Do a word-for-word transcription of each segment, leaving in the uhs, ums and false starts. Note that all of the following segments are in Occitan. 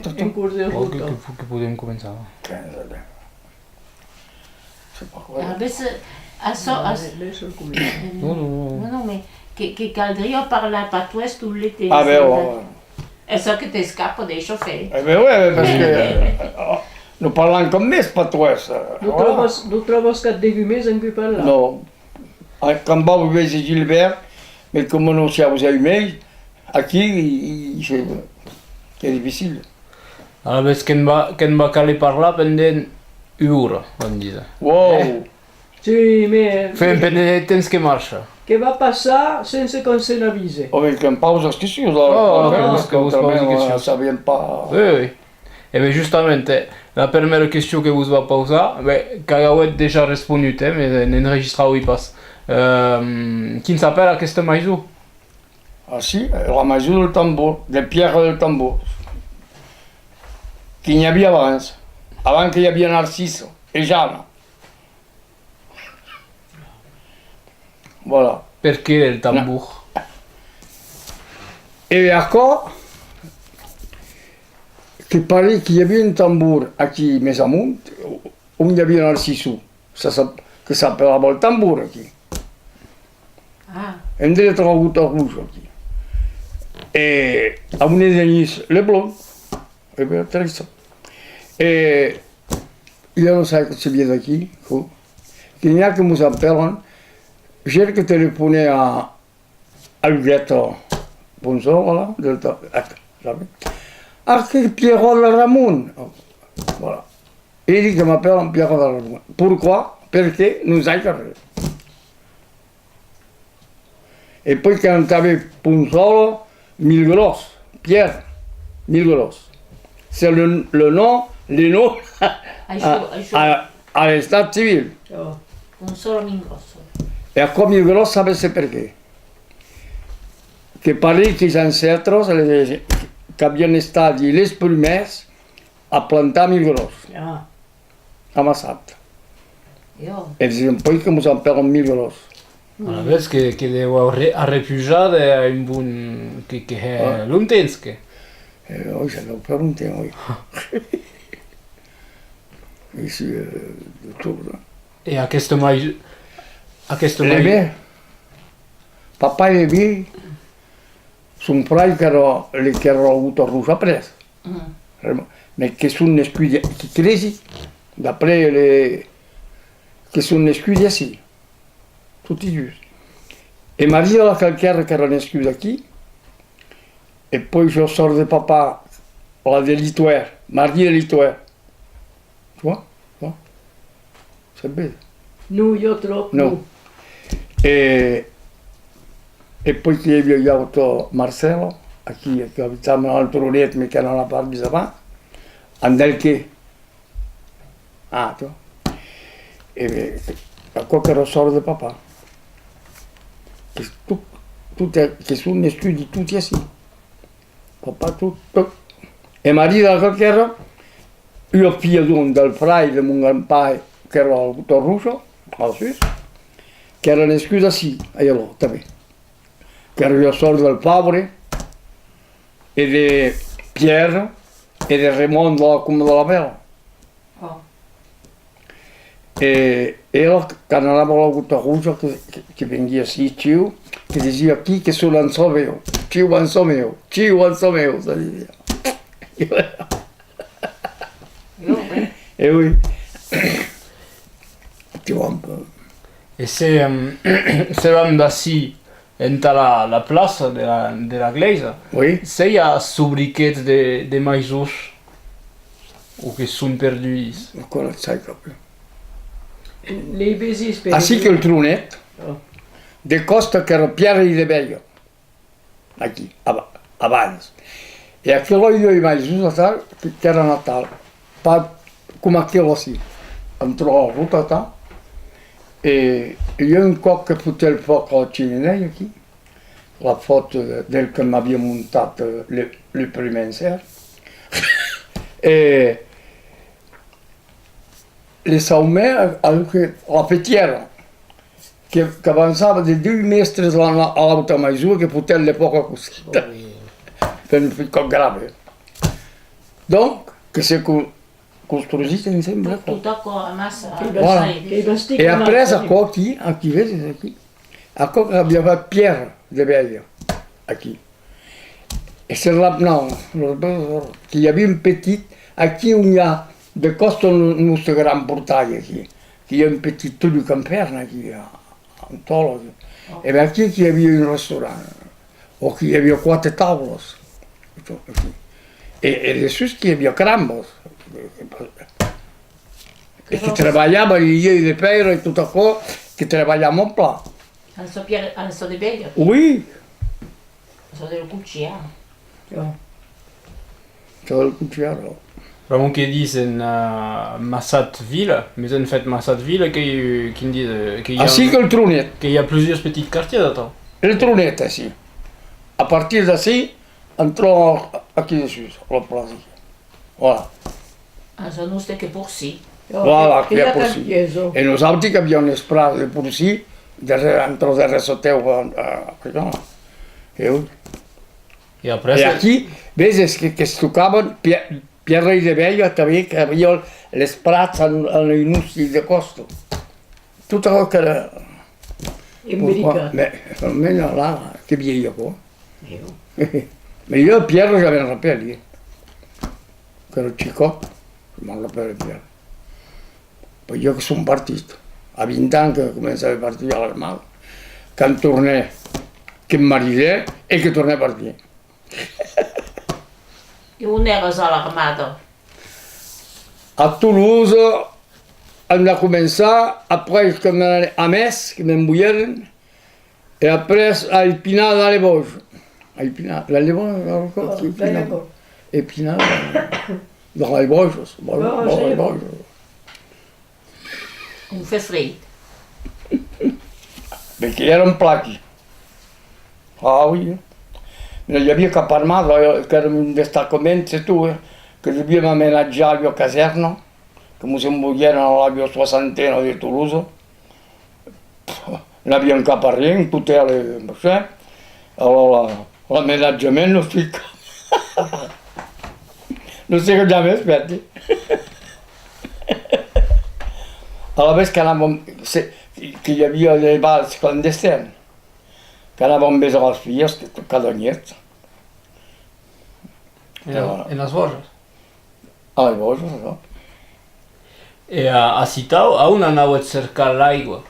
En cors de rota. Que, que, que podem començar. Quinze, dètz. C'est pas vrai. Ah, ben, c'est, açò, ah, ben, ben, c'est le combien? Non, non, non. Non, non, mais que, que caldriá parlar patoès tot le temps. Ah, ben, ouais, ouais. E çò que t'escapa, dèisha fèr. Eh ben, ouais, parce que, euh, nous parlons comme mes patoès, euh, voilà. Lo tròbas, lo tròbas cap degun mes en qui parlar? Non. Ah, quand vau veire Gilbert, mais comme non siáu jamei aquí, i, i, c'est, c'est difficile. Alavetz que'n va, que'n va caler parlar pendent ua ora, vam díser. Wow! Eh. Sí, mais... Fèm pendent eth temps que marcha. Que va passar sense qu'on se n'avise. Oh, mais que'n pausa questions, là. Oh, que vos, que vos pausi questions. Sabíem pas. Oui, oui. E ben, justament, eh, la permèra question que vos va pausar, ben, qu'aguetz dejà responut, eh, mais n'enregistravi pas. Euh, quin s'apèla aquesta maison? Ah, si, la maison del Tambour, de Pierre del Tambour. Que n'i aviá abans, abans que i aviá Narcissa e Jana. Voilà. Perqué el tambour? E aquò, que parí que i aviá un tambour aquí mes amont, on i aviá Narcissa, ça, ça, que s'apelava el tambour aquí. Ah. En dreta la Gota Roja aquí. E a on es Denis Leblond, e ben, Teresa. E jo non sai que se vien d'aquí, que n'i a que mos apèlan, j'ai que telefoné a, a Huguette Ponsola, là, del ta-, ah, sabe? Ah, que Pierrot de Ramon! Voilà. E li que m'apèlan Pierrot de Ramon. Pourquoi? Perqué? Non sai que res. E puèi qu'an tanben Ponsola, Milgròs, Pierre Milgròs. C'est le, le nom, le nom a, a, a l'estat civil. Oh. Ponsola Milgròs. E aquò Milgròs, sabes perqué? Que parí qu'es ancèstres, les, qu'avián estat les prumèrs a plantar Milgròs. Ah. Amassat. Jo. E disen, puèi que mos apèlan Milgròs. Alavetz que, que deu arre-, arrepujar de, a un bon, que, que hè longtemps que. Eh, oi, ça deu fèr longtemps, oi. Ici, euh, de tot, hein. E aquesta mai-, aquesta mai-, papa e Evi, son frair qu'èra, le, qu'èra la Gota Roja après. Mm. Vraiment. Mès que son nascuts, que cresi, d'après le, que son nascuts ací. Toti dus. E Maria la Calquèra qu'èra nascuda aquí, e puèi ua sòr de papa, la de Lituèr, Maria Lituèr. Tu vois? Non? Sabes? Non, jo tròp, non. Non. E, e puèi que i aviá ua auta Marcèla, aquí, que abitava a l'Altronet, mès qu'èra a la part de Savan, en Delqué. Ah, tu vois. E ben, aquò qu'èra sòr de papa. Que tot, tot, que son nascuts toti ací. Papa, tot, tot. E Maria de la Calquèra, ua filha, donc, del frair de mon grand-pair, qu'èra la Gota Roja, al sus, qu'èra nascuda ací, a Aialò, tanben. Qu'èra ua sòr del Fabre, e de Pierre, e de Raymond de la Coma de la Vela. Oh. E ela, quand anava a la Gota Roja, que, que, que venguia ací, chiu, que disia: «Aquí que son en çò meu, chiu en çò meu, chiu en çò meu», ça disia. E oui. Tu vois un peu. E se, em, se vam d'ací entà la, la plaça de la, de la glèisa, oui, se i a sobriquets de, de maisons o que son perdudis? Aquò non sai cap. Les Besís, per exemple. Ací que el Tronet, oh, de còsta qu'èra Pierre i de Bèia, aquí, ab-, abans. E aquela ua maison atal, qu'èra atal, pas coma aquela ací, entre la rota atal, e, e i a un còp que fotèt fòc a la chimenèia aquí, la fòto de, del que m'aviá montat, eh, le, le prumèr encèr. E le saumèr, a, a, la fetièra, que, qu'avançava de dus mètres a la, a l'auta maison, que fotèt le fòc a costat. Oi. Fèt un còp grave. Donc, que se co-, construsit ensemble, tot, aquò. Tot aquò amassa. Voilà. E après, aquò aquí, aquí, veses, aquí, aquò qu'aviá fach Pierre de Vella, aquí. E se rapnau, que i aviá un petit, aquí on i a de còsta lo nòste grand portalh aquí, que i a un petit truc en pèrna aquí, a, en tòla aquí. E ben aquí que i aviá un restaurant, o que i aviá quatre taulas. E, e dessús que i aviá crambas. E que trabalhavan, lhèu de pèira e tot aquò, que trabalhavan plan. En çò Pierre, en çò de Vella? Oui. Çò del Cochiar. Çò del Cochiar, non. Pr'amor que disen, eh, Massat Vila, mes en fèt Massat Vila, qu'ei, quin dise, que i a, ací qu'ei el Tronet. Que i a plusieurs petits quartiers, atau. El Tronet, ací. A partir d'ací, entram aquí dessús, a la plaça. Voilà. Asa noste que porcí. Voilà, que i a porcí. E nosauti qu'aviam es prats de porcí, darrèr, entre darrèr sotèu, a, a, a, e oui. E après, e aquí, veses que, que se tocavan, Pierre, Pierre Rey de Vella tanben, qu'aviá les prats en, en un ossi de còsta. Tot aquò qu'èra embericat. Mès, almens, là, que vièlh aquò. Mès jo, Pierre, ja me'n rapèli, eh. Qu'èra chicòt, me'n rapèli, Pierre. Puèi jo que son partit. A vint ans que començavi a partir a l'armada. Quand tornè, que'm maridè e que tornè partir. E on èras a l'armada? A Tolosa, on a començat, après que m'anè a Metz, que m'envoièren, e après a Epinal, dans les Vosges. A Epinal, dans les Vosges, alors, oh, Epinal. Epinal, dans les Vosges, dans les Vosges. On fait fred. Perque èra un plaqui. Ah oui, eh. Non i aviá cap armada, eh, qu'èra un destacament, c'est tout, eh, que deviam amenatjar ua casèrna, que mos envoièren a la ua soassantena de Tolosa. N'aviam cap a rien, tot èra, eh, machin. Alara, la, l'amenatjament nos fica. Non se jamès, espèri. Alavetz qu'anavam, se, que i aviá de bals clandestins, qu'anavam besar las filhas, que, cada nuèch. Enas, enas Vosges? A las Vosges, non? E a, acitau, a on anàuetz cercar l'aigua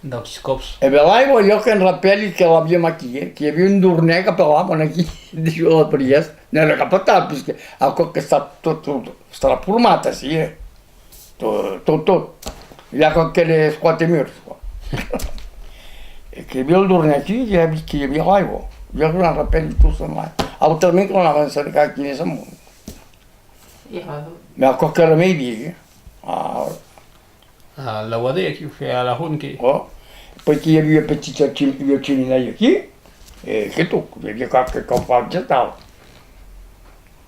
d'aqueles còps? E ben, l'aigua, jo que'm rapèli que l'aviam aquí, eh, que i aviá un dornèc, apelavan aquí, dins la Prièsta, n'èra cap atal, puisque aquò que està tot, tot, està format ací, eh. Tot, tot, tot. I a aqueles quatre murs, quoi. E que i aviá el dornèc aquí, que i aviá, que i aviá l'aigua. Jo que'm rapèli tot, en l'aigua. Autrament que l'anavan cercar aquí, dins el mond. Mès aquò qu'èra mei vièlh, eh? Ah. A Lauadèr, aquí, o a la Hon, que... Oh. Puèi que i aviá petita chim-, ua chiminèia aquí, e que tot, i aviá qualque caufatge atau.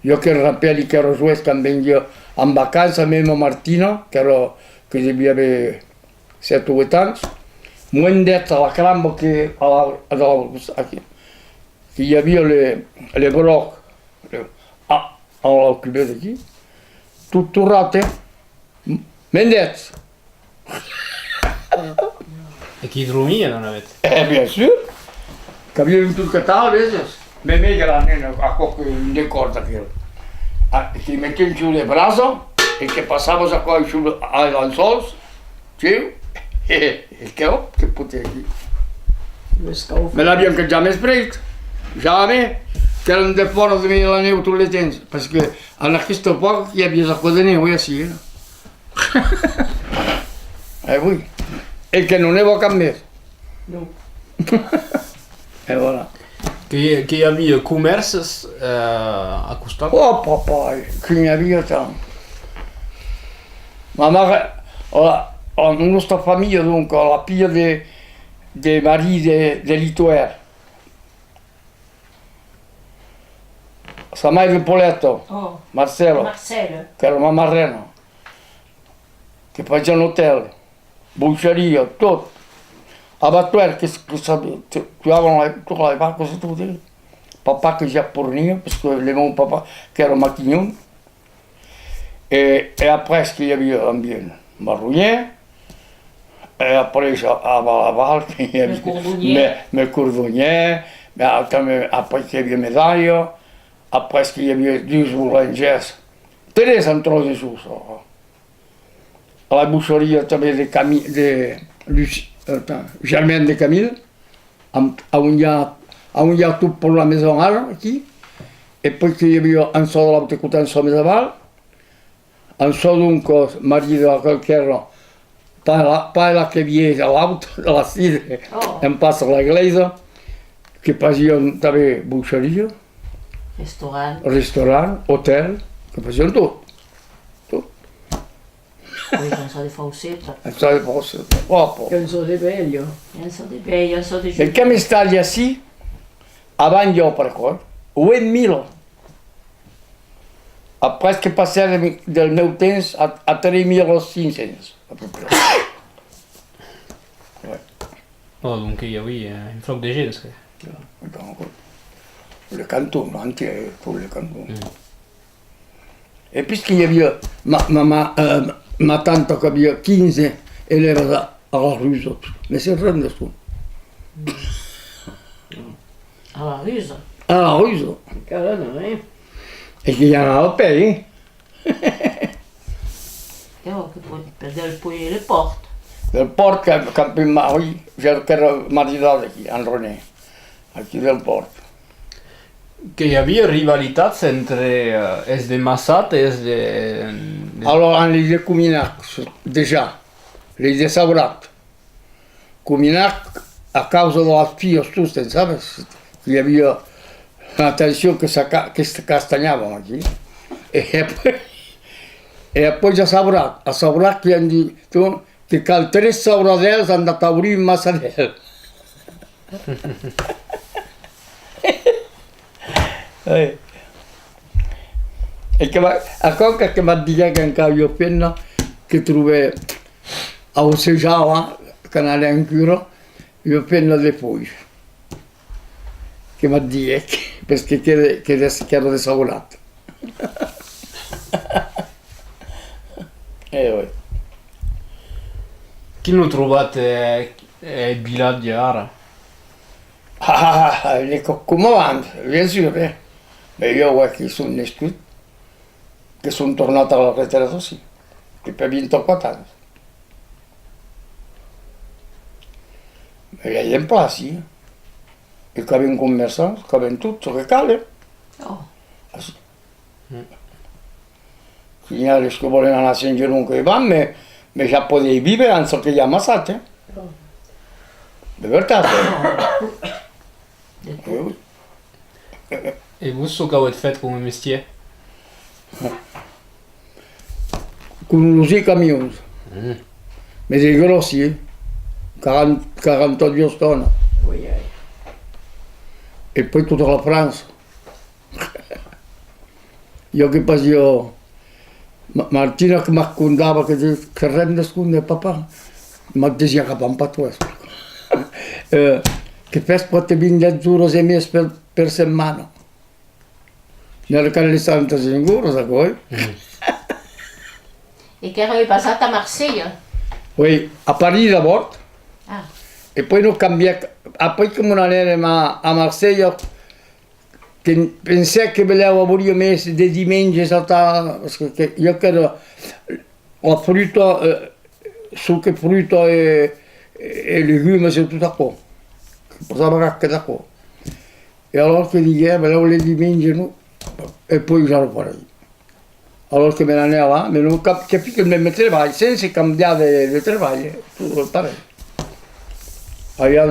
Jo que'm rapèli qu'èra joen quand venguiá en vacança, mèma Martina, qu'èra, que deviá aver sèt o uèit ans, m'o endèt a la cramba que a la, a la, aquí, que i aviá le, le bròc, le, a, a la cubeta aquí, tot torrat, eh? M'endèt! E qui dromiá, non, alavetz? Eh, bien sûr! Qu'aviá un truc atal, veses? Mès mei gran, eh, aquò que un decòr d'aquel. Ah, que metiá un chiu de brasa e que passavas aquò un chiu a, a lençòls, chiu, e, e que, hòp, que potiá aquí. Me n'aviam que jamès preit, jamès, qu'èran defòra de la nèu tot le temps, parce que en aquesta epòca que i aviá aquò de nèu, eh, ací, eh. Eh oui. E que non nèva cap mès. Non. E voilà. Que, que i aviá comèrces, eh, a costat? Oh, papa, que n'i aviá tant. Ma mare, la, la nòsta familha, donc, la filha de, de Marie de, de Litoèr, sa maire de Paulette, oh, Marcèla, Marcèla, qu'èra ma marraina, que fasiá un otèl, boisharia, tot. Abattoir, que, que sabe, tu, tuavan la, totas las vacas e tot, eh. Papà que ja forniá, parce que le mon papà, qu'èra maquinhon, E, e après que i aviá tanben marronièr, e après a, a Valaval que i aviá me cordonièr, me, me cordonièr, me, a, tanben après que i aviá medalha, après que i aviá dus boulangèrs, tres en tròç de sos, a la boucheria tanben de Cami-, de Luci-, eh, Germain de Camille, a, a on i a, a on i a tot per la maison ara, aquí, e puèi que i aviá en çò de l'autre costat, en çò mes aval, en çò, doncas, marrit a qualqu'èra, pas la, pas la que vien a l'autre, a la sida, en passa la glèisa, que fasián tanben boucheria, restaurant, otèl, que fasián tot, tot. Oui, un sòrt de fauceta. Un sòrt de fauceta. Òpa. Un sòrt de velha. Un sòrt de velha, un sòrt de... E qu'èm estats ací, avant jo, per aquò, uèit mila. Après que passèrem del meu temps a, a tres mila cinc cents, à peu près. Ouais. Oh, donc i aviá, eh, un flòc de gents, que... Donc, le canton entièr, tot le canton. E puisque i aviá ma, ma, ma, eh, ma tanta qu'aviá quinze elèvas a, a la rusa, me se rende compte. A la rusa? A la rusa. Encara non, eh? E que i anava a pè, eh? Qu'èra que po-, per del Puèg de Pòrt. Del Pòrt, que, que, oui, ja qu'èra maridat aquí, en René, aquí del Pòrt. Que i aviá rivalitats entre, eh, es de Massat e es de, de... Alors, amb les de Cominac, dejà, les de Saurat. Cominac, a causa de las filhas, tu te'n sabes, que i aviá, atencion, que se ca-, que se castanhavan aquí. E apuèi, e apuèi a Saurat, a Saurat que an dit, tu, que cal tres Sauradèls, an dat aurir un Massadèl. E que va, aquò que, que m'ac diguèc encara ua femna que trobè a Ossejava, quand anè en cura, ua femna de Foish, que m'ac diguèc, perque que, que, qu'èra de Saurat. E oui. Quin lo trobatz, eh, eth vilatge ara? Ah, ah, ah, l'ei co-, coma abans, bien sûr, eh. Mès jo, ouais, que son nascut, que son tornat a la retreta aussi, que per vint-e-quate ans. Mès i a en plaça, eh. E qu'avèm comerçants, qu'avèm tot çò que cal, eh. Oh. Ah, si. N'i a les que vòlen anar a Sent Geron que van, mès, mès ja podètz víver amb çò que i a amassat, eh? De vertat, eh? Oui, oui. E vos, çò qu'avètz fèt coma mestièr? Condusir camions. Mès de gròssi, eh? Quaranta, quaranta-duas tònas. E puèi tota la França. Jo que pas jo, Ma-, Martina que m'ac contava, que di-, que rendes compte, papa, m'ac disiá cap en patoès. Eh, que fès pròche vint-e-dos oras e mièja per, per setmana. N'èra qu'as les trenta-cinc oras, aquò, eh? E qu'èra passat a Marselha? Oui, a París d'abòrd. E puèi nos cambièc, apuèi que mos n'anèrem a, a Marselha, que pensèc que belèu auriá mès de dimenges a ta-, parce que, que jo qu'èra la fruta, eh, çò que fruta e, e legumes e tot aquò. Que passava cap que d'aquò. E alors que diguè, belèu le dimenges, non? E puèi ja lo farèi. Alors que me n'anè aval, mès non cap, que fique le mème trabalh, sense cambiar de, de trabalh, eh, tot pareil. Aviá...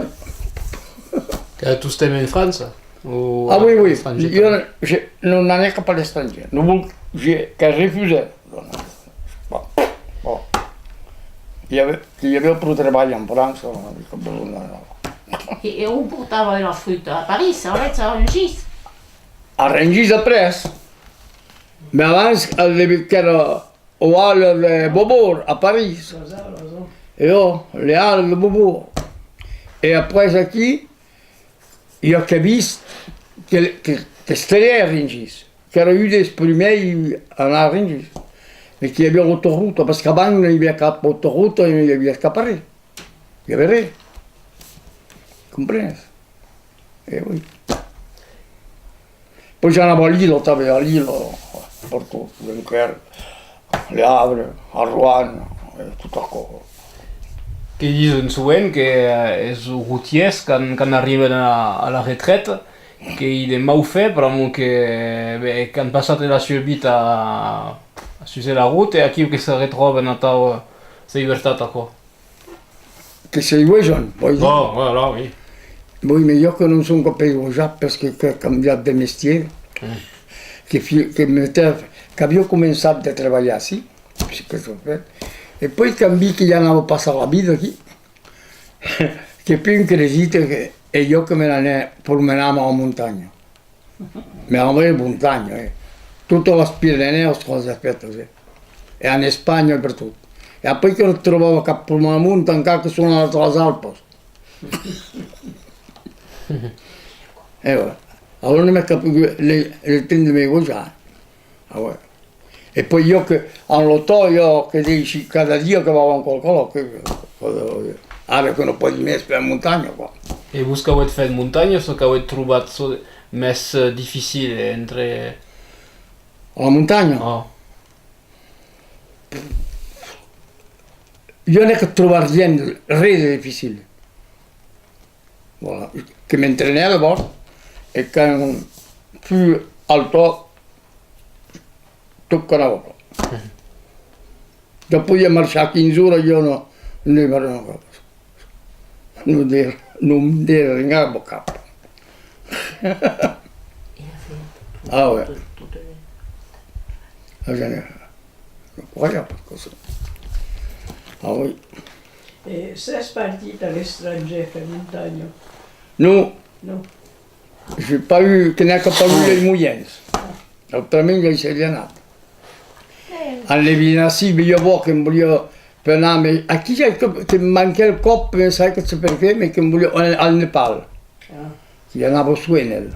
Qu'èra tostemps en França? O... Ah oui, oui, jo, je, non anè cap a l'estrangièr, non vol, je, que refusè. Bon, bon. I aviá, i aviá pro trabalh en França, non, que besonh d'anar. E, e on portava la fruta? A París, a Rangis? A Rangis après. Mès abans, al debut qu'èra au Halles de Beaubourg, a París. E ò, le Halles de Beaubourg. E après aquí, i a que vist que, que, que estèri a Rangis, qu'èra un dels prumèrs a anar a Rangis. E que i aviá l'autorota, parce qu'abans non i aviá cap autorota e non i aviá cap arré. I aviá res. Comprenes? E oui. Puèi anava a Lille, tanben a Lille, pertot, Dunquèrque, Le Havre, a Roanne, e tot aquò. Que dison sovent que, eh, es rotièrs, quand, quand arriban a, a la retreta, qu'ei de mau fèr, pr'amor que, ben, qu'an passat la sua vita sus la rota, e aquiu que se retròban atau, eh, se libertat aquò. Que se luejan, vòi dire. Bon, voilà, oui. Oui, mais jo que non son cap luejat, parce que, qu'è cambiat de mestièr, que fi-, que metèr, qu'aviá començat de trabalhar ací, puisque que soi fet, e puèi quand vi que i anava passar la vida aquí, que pus cresit que, e jo que me n'anè promenar-me a la montanha. Mès en vrai montanha, eh. Totas las Pirenèas, las ai fetas, eh. E en Espanha e pertot. E après que non trobava cap problèma al mond, encara que son a las Alpas. E voilà. Alora non m'ai cap le, le temps de me gosar. Ah ouais. E puèi jo que, en l'auto, jo que disi cada dia que vau en qualque lòc, que, ara que non pòdi mès per montanha, quoi. E vos qu'avètz fèt montanha, çò qu'avètz trobat çò de mès, eh, dificil entre... A la montanha? Ah. Jo n'ai que trobat rien, res de dificil. Voilà, que m'entrenè d'abòrd, e quand fui al tòp, tot qu'anava plan. Jo podia marchar quinze oras, jo non, non, non, non, non, non me derengava cap. Ah ouais. Ah, génial. Incroyable, quoi, ça. Ah oui. E sès partit a l'estrangièr per montanha? Non. Non. J'ai pas eu, que n'ai pas eu les moyens. Autrament, ja i seriá anat. En le vint-e-cinc, veiá vos que'm voliá per anar, mais aquí, ja que, que manquèt le còp, mais sai que c'est perqué, mais que'm voliá al, al Nepal. Ah. Que i anava sovent, el.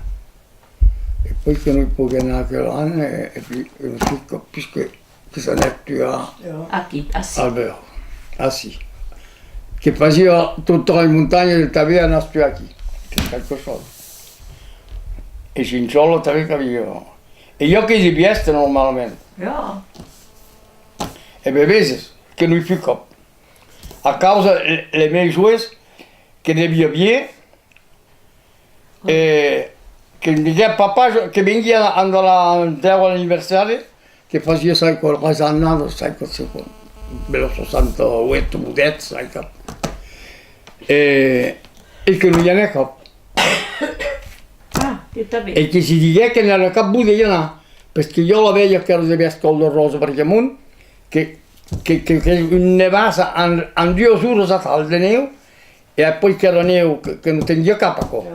E puèi que non i poguèt anar aquel an, e, e puèi, e non soi cap, puisque que s'anèc tuar aquí, ací. Albert, ací. Que fasiá tota la montanha de tanben anar tuar aquí. C'est quelque chose. E Chinchòla tanben qu'aviá. E jo que deviá èstre normalament. E ben veses que non i fui cap. A causa, le, le meis uelhs que deviá vier, e que diguèt, papà, jo, que venguia a, a la, deu aniversari, que fasiá, sai quò, las annadas, sai quò, sai quò, bèla seissanta-uèch o dètz, sai cap. E, e que non i anè cap. Ah, que tanben. E que si diguèt que n'èra cap bon de i anar, perque jo la velha qu'èra de Bèscòl de Ròsa per amont, que, que, que, que un nevàs en, en duas oras atal de nèu, e apuèi qu'èra nèu que, que non tenguia cap aquò.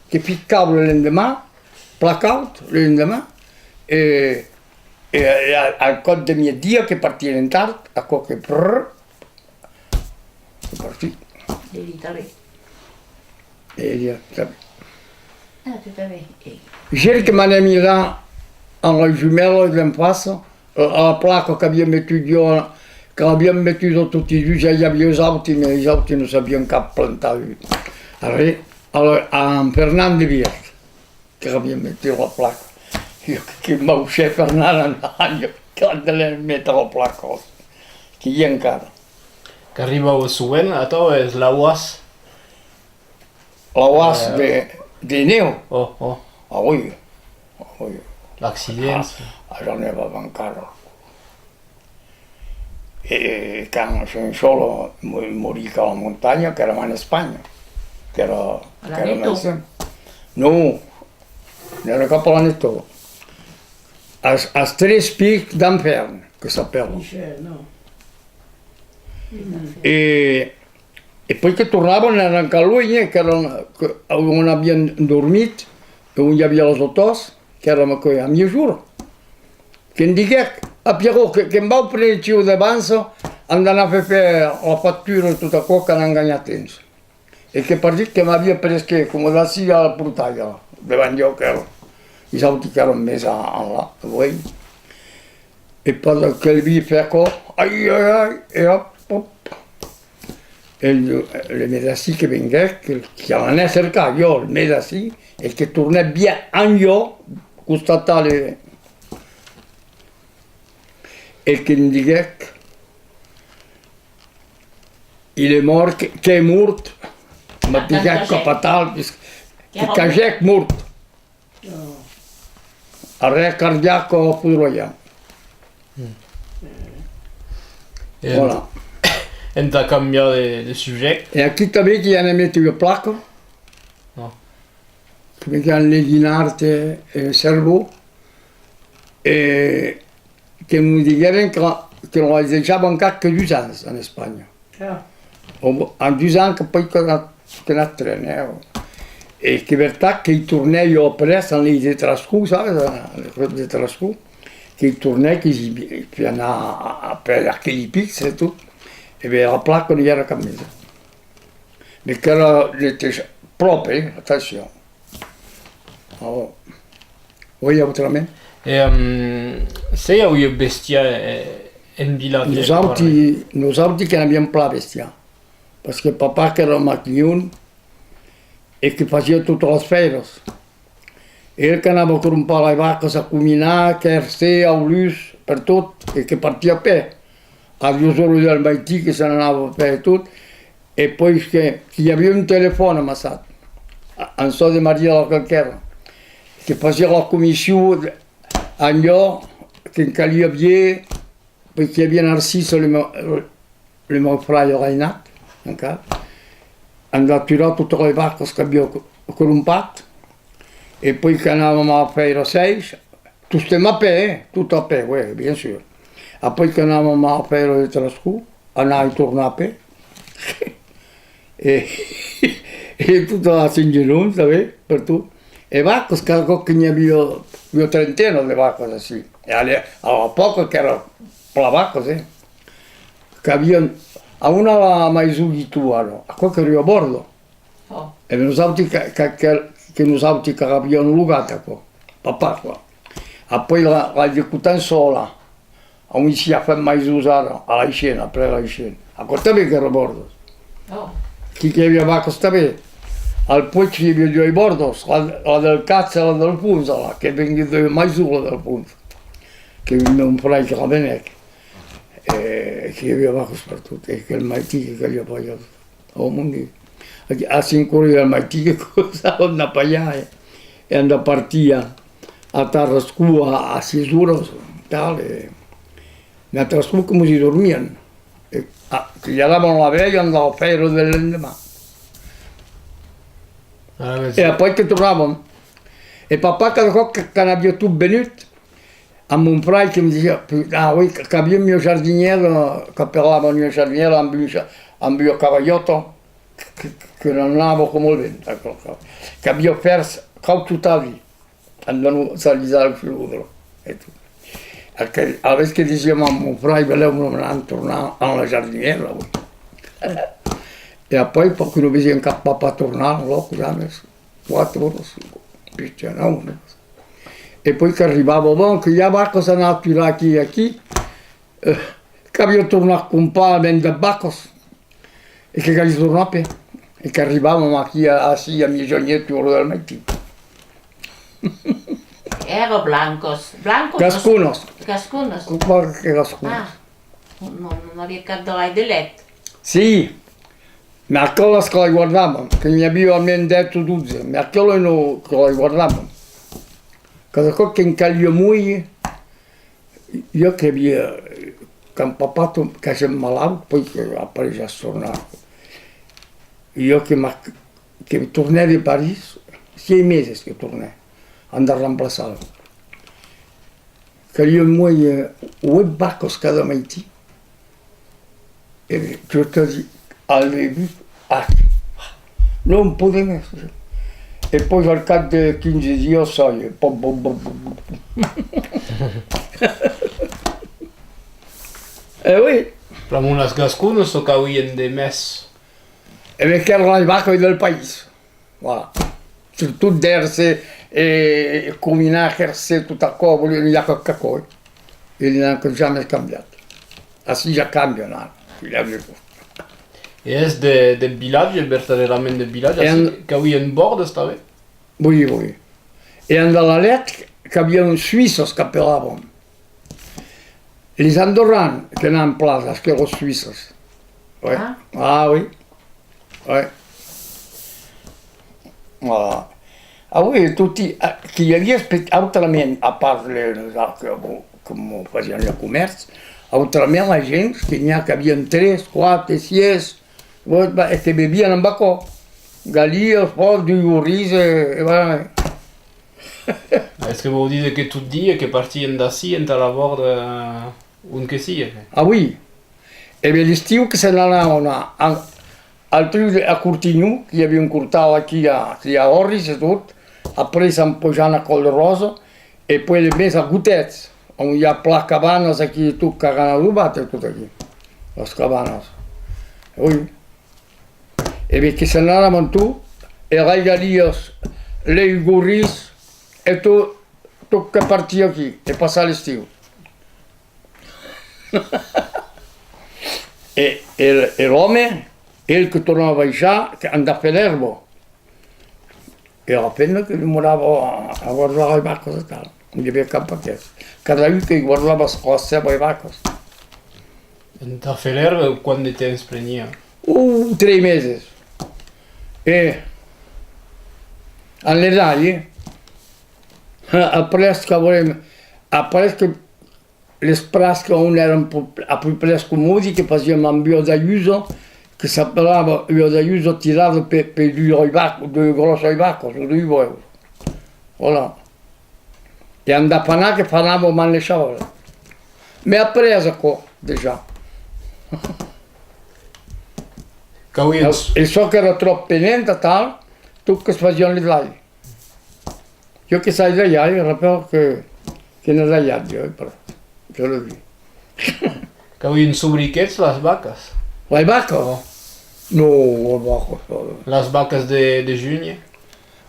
Que ficava le lendeman, plan caud le lendeman, e, e, e a, al còp de mièjdia que partiguèren tard, aquò que prrr, que partit. De l'Italie. E ella tanben. Ah, tu tanben. Gèri que m'anèm mirar amb la jumèla d'en fàcia, a la placa qu'aviá metut jo, que l'aviam metuda toti dus, ja i aviá los auti, mès los auti non sabián cap plantar arré. Alòrs, amb Fernand de Viert, que l'aviá metut la placa. Jo que, que m'aucè Fernand en, en, quand l'ai metre la placa, que i a encara. Qu'arribava sovent atau, es l'auàs. L'auàs de, de nèu? Oh, oh. Ah oui. Ah oui. L'accident. Ah, ah, ja nevava encara. E quand Chinchòla mo-, morí a la montanha, qu'èram en Espanha, qu'èra, qu'èra... Non, n'èra cap a l'Aneto. As, as Tres Pics d'Enfèrn, que s'apèla. E, e puèi que tornavan, èran cap luènh, eh, qu'èran, que, on avián dormit, e on i aviá las autòs, qu'èram aquí a mièjorn. Que'm diguèc: «A Pierrot, que, que'm vau prene chiu de vansa, an d'anar fèr, fèr la factura e tot aquò, qu'anam ganhar temps.» E que partit que m'aviá presque coma d'ací al portal, davant jo, qu'èra. Los auti qu'èran mès a, enlà, uèi. E pendent que li fè aquò, ai, ai, ai, e òp, òp. E lo, lo medecin que venguèc, que, que l'anèc cercar, jo, lo medecin, e que tornèc bien amb jo, constatar le, e que'm diguèc, il est mort, que, qu'es mort, me diguèc coma tal, que cagèc mort. Arrèst cardiac o foudroyant. E voilà. Entà cambiar de, de subjècte. E aquí tanben que i anèc metre ua placa. Que me an leguinat e cervèu. E que nos diguèren que, que nos deishavan cap que dus ans en Espanha. O, en dus ans que pòt que, que n'at tren, eh. E que vertat que i tornèc jo après, en les de Trascon, sabes, en les de Trascon, que i tornèc, que i, i anar a, a, per aqueli pics e tot. E ben, la placa non i èra cap mesa. Mès qu'èra, n'ète pròpe, eh, atencion. Oh. Oui, autrament. E, se i aviá bestiar, eh, en vilatge? Nosauti, nosauti que n'aviam plan bestiar, parce que papà qu'èra maquilhon e que fasiá totas las fèiras. E el qu'anava crompar las vacas a Cominar, Quercé, Aulús, pertot, e que partiá a pè. A duas oras del maitin que se n'anava a pè e tot, e puèi que, que i aviá un telefòn amassat, a, en çò de Maria la Calquèra, que fasiá la comission amb jo, que'n caliá vier, puèi que i aviá Narcís, le meu, le meu fraire Rainat, encara, amb d'aturar totas las vacas qu'aviá cro-, crompat, e puèi qu'anàvem a la fèira sèis, tostemp a pè, eh? Tot a pè, oui, bien sûr. Après qu'anàvem a la fèira de Trascon, anar e tornar a pè. E, e tota la Sent Genon tanben, pertot. E vacas, cada còp que n'i aviá ua trentena de vacas ací. E a l'e-, a l'epòca qu'èra plan vacas, eh. Qu'avián, a on a la maison Guitou ara? Aquò qu'èra ua bòrda. E nosauti que, que, que, que nosauti qu'aviam logat aquò, papà, quoi. Après la, la de Cotançòla, a on i a fèt maisons ara, a l'Aishène, après l'Aishène. Aquò tanben qu'èra bòrdas. Aquí que i aviá vacas tanben. Al Puèg i aviá duas bòrdas, la, la del Cats e la del Fons, la que venguèc de maison, la del Fons. Que mon fraire que la venèc. E que i aviá vacas pertot, e aquel maitin que caliá palhar. Oh mon Diu. A, a cinc oras del maitin que començàvem a palhar, eh, e a partir a, a Tarascon a, a sièis oras, tal, e, e a Tarascon que mos i dormiam. E, a, que i anàvem la velha a la fèira del lendeman. E après que tornàvem. E papà, cada còp que, quand aviá tot venut, amb mon fraire que me disiá, ah oui, qu'aviam ua jardinièra, qu'apelavan ua jardinièra amb un ja-, amb ua cavalhòta que, que, que n'anava coma el vent, aquò, qu'aviá fèrs cauchotadi, amb la no-, salisar lo filodre, e tot. Aquel, alavetz que disiam amb mon fraire, belèu nos n'anam tornar en la jardinièra, oui. E après, perque non vesiam cap papà tornar, lòc, jamès. Quatre oras, cinc, putain, nau oras. E puèi qu'arribava, bon, que i a vacas a anar aturar aquí e aquí, eh, qu'aviá tornat crompar, vendre vacas, e que caliá tornar a pè, e qu'arribàvem aquí a, ací a mièjanuèit, ora del maitin. Èra blancas, blancas? Gasconas. Gasconas. Coma que gasconas? Ah, non, non aviá cap de lait de lèt. Si, mès aquelas que las guardàvem, que n'i aviá almens dètz o dotze, mès aquelas non, que las guardàvem. Cada còp que'n caliá mòir, jo que aviá, quand papà to-, qu'agèc malaut, puèi que après ja tornava, jo que m'a-, que tornè de París, sièis meses que tornè, anda remplaçar-lo. Caliá mòir, eh, uèch vacas cada maitin. E tu te dis, al debut, ah, non pòde mès. E puèi al cap de quinze dias, ça y est, pom, pom, pom, pom, pom. E oui. Pr'amor las gasconas çò qu'avián de mès. E ben, qu'èra las vacas del país. Voilà. Surtot d'Erse e Cominar, Herse, tot aquò, volián, i a qu'aquò, eh. E n'an jamai cambiat. Ací ja cambian ara, que i a de cosas. E es de, de vilatge, vertadèrament de vilatge, e ací, qu'avián bòrdas tanben? Oui, oui. E en Dalalèt, qu'avián suissas, qu'apelavan. Les Andorrans que n'an plan, aquelas suissas. Ouais. Ah. Ah, oui. Ouais. Ah. Ah, oui, toti, ah, que i aviá espe-, autrament, a part les, les, ah, que, bon, coma fasián le comèrç, autrament la gent que n'i a qu'avián tres, quatre, sièis, ouais, bah, e que bevián amb aquò. Galias, pòrc, du gorís, e, e voilà. Es que vòu díser que tot dia que partián d'ací entà la bòrda, ont que siá, que? Ah, oui. E ben, l'estiu que se n'anavan a, a, al truc de, a Cortinhon, que i aviá un cortal aquí a, aquí a Òrris e tot, après se'n pojant a Còl de Ròsa, e puèi de mes a Gotètz, ont i a plan cabanas aquí e tot, qu'agan adobat e tot aquí, las cabanas. Oui. E ben, que se n'anavan tot, e las galias, les gorís, e tot, tot que partiá aquí, e passar l'estiu. E, e, e l'òme, el que tornava baishar, que andar fer l'èrba. E la femna que demorava a, a guardar las vacas e tal. I aviá cap paquet. Cada un que guardava las, las seuas vacas. Entà fer l'èrba, quant de temps preniá? Uh, tres meses. E, en l'edalh, eh? Après, que volem, après que les prats que on èran po-, a pus près comòdi, que fasiam amb ua dalhusa, que s'apelava ua dalhusa tirada per, per duas vac-, duas gròssas vacas o duas bòuas. Voilà. E amb d'afanar que fanàvem amb le chaval. Mès après aquò, dejà. Qu'avián... E, e çò qu'èra tròp penent, atal, tot que se fasián les dalhs. Jo que sai dalhar, eh, rapèl que, que n'ai dalhat, jo, eh, però, jo le vi. Qu'avián sobriquets las vacas? Las vacas? Oh. Non, las vacas, non. Las vacas de, de junhe?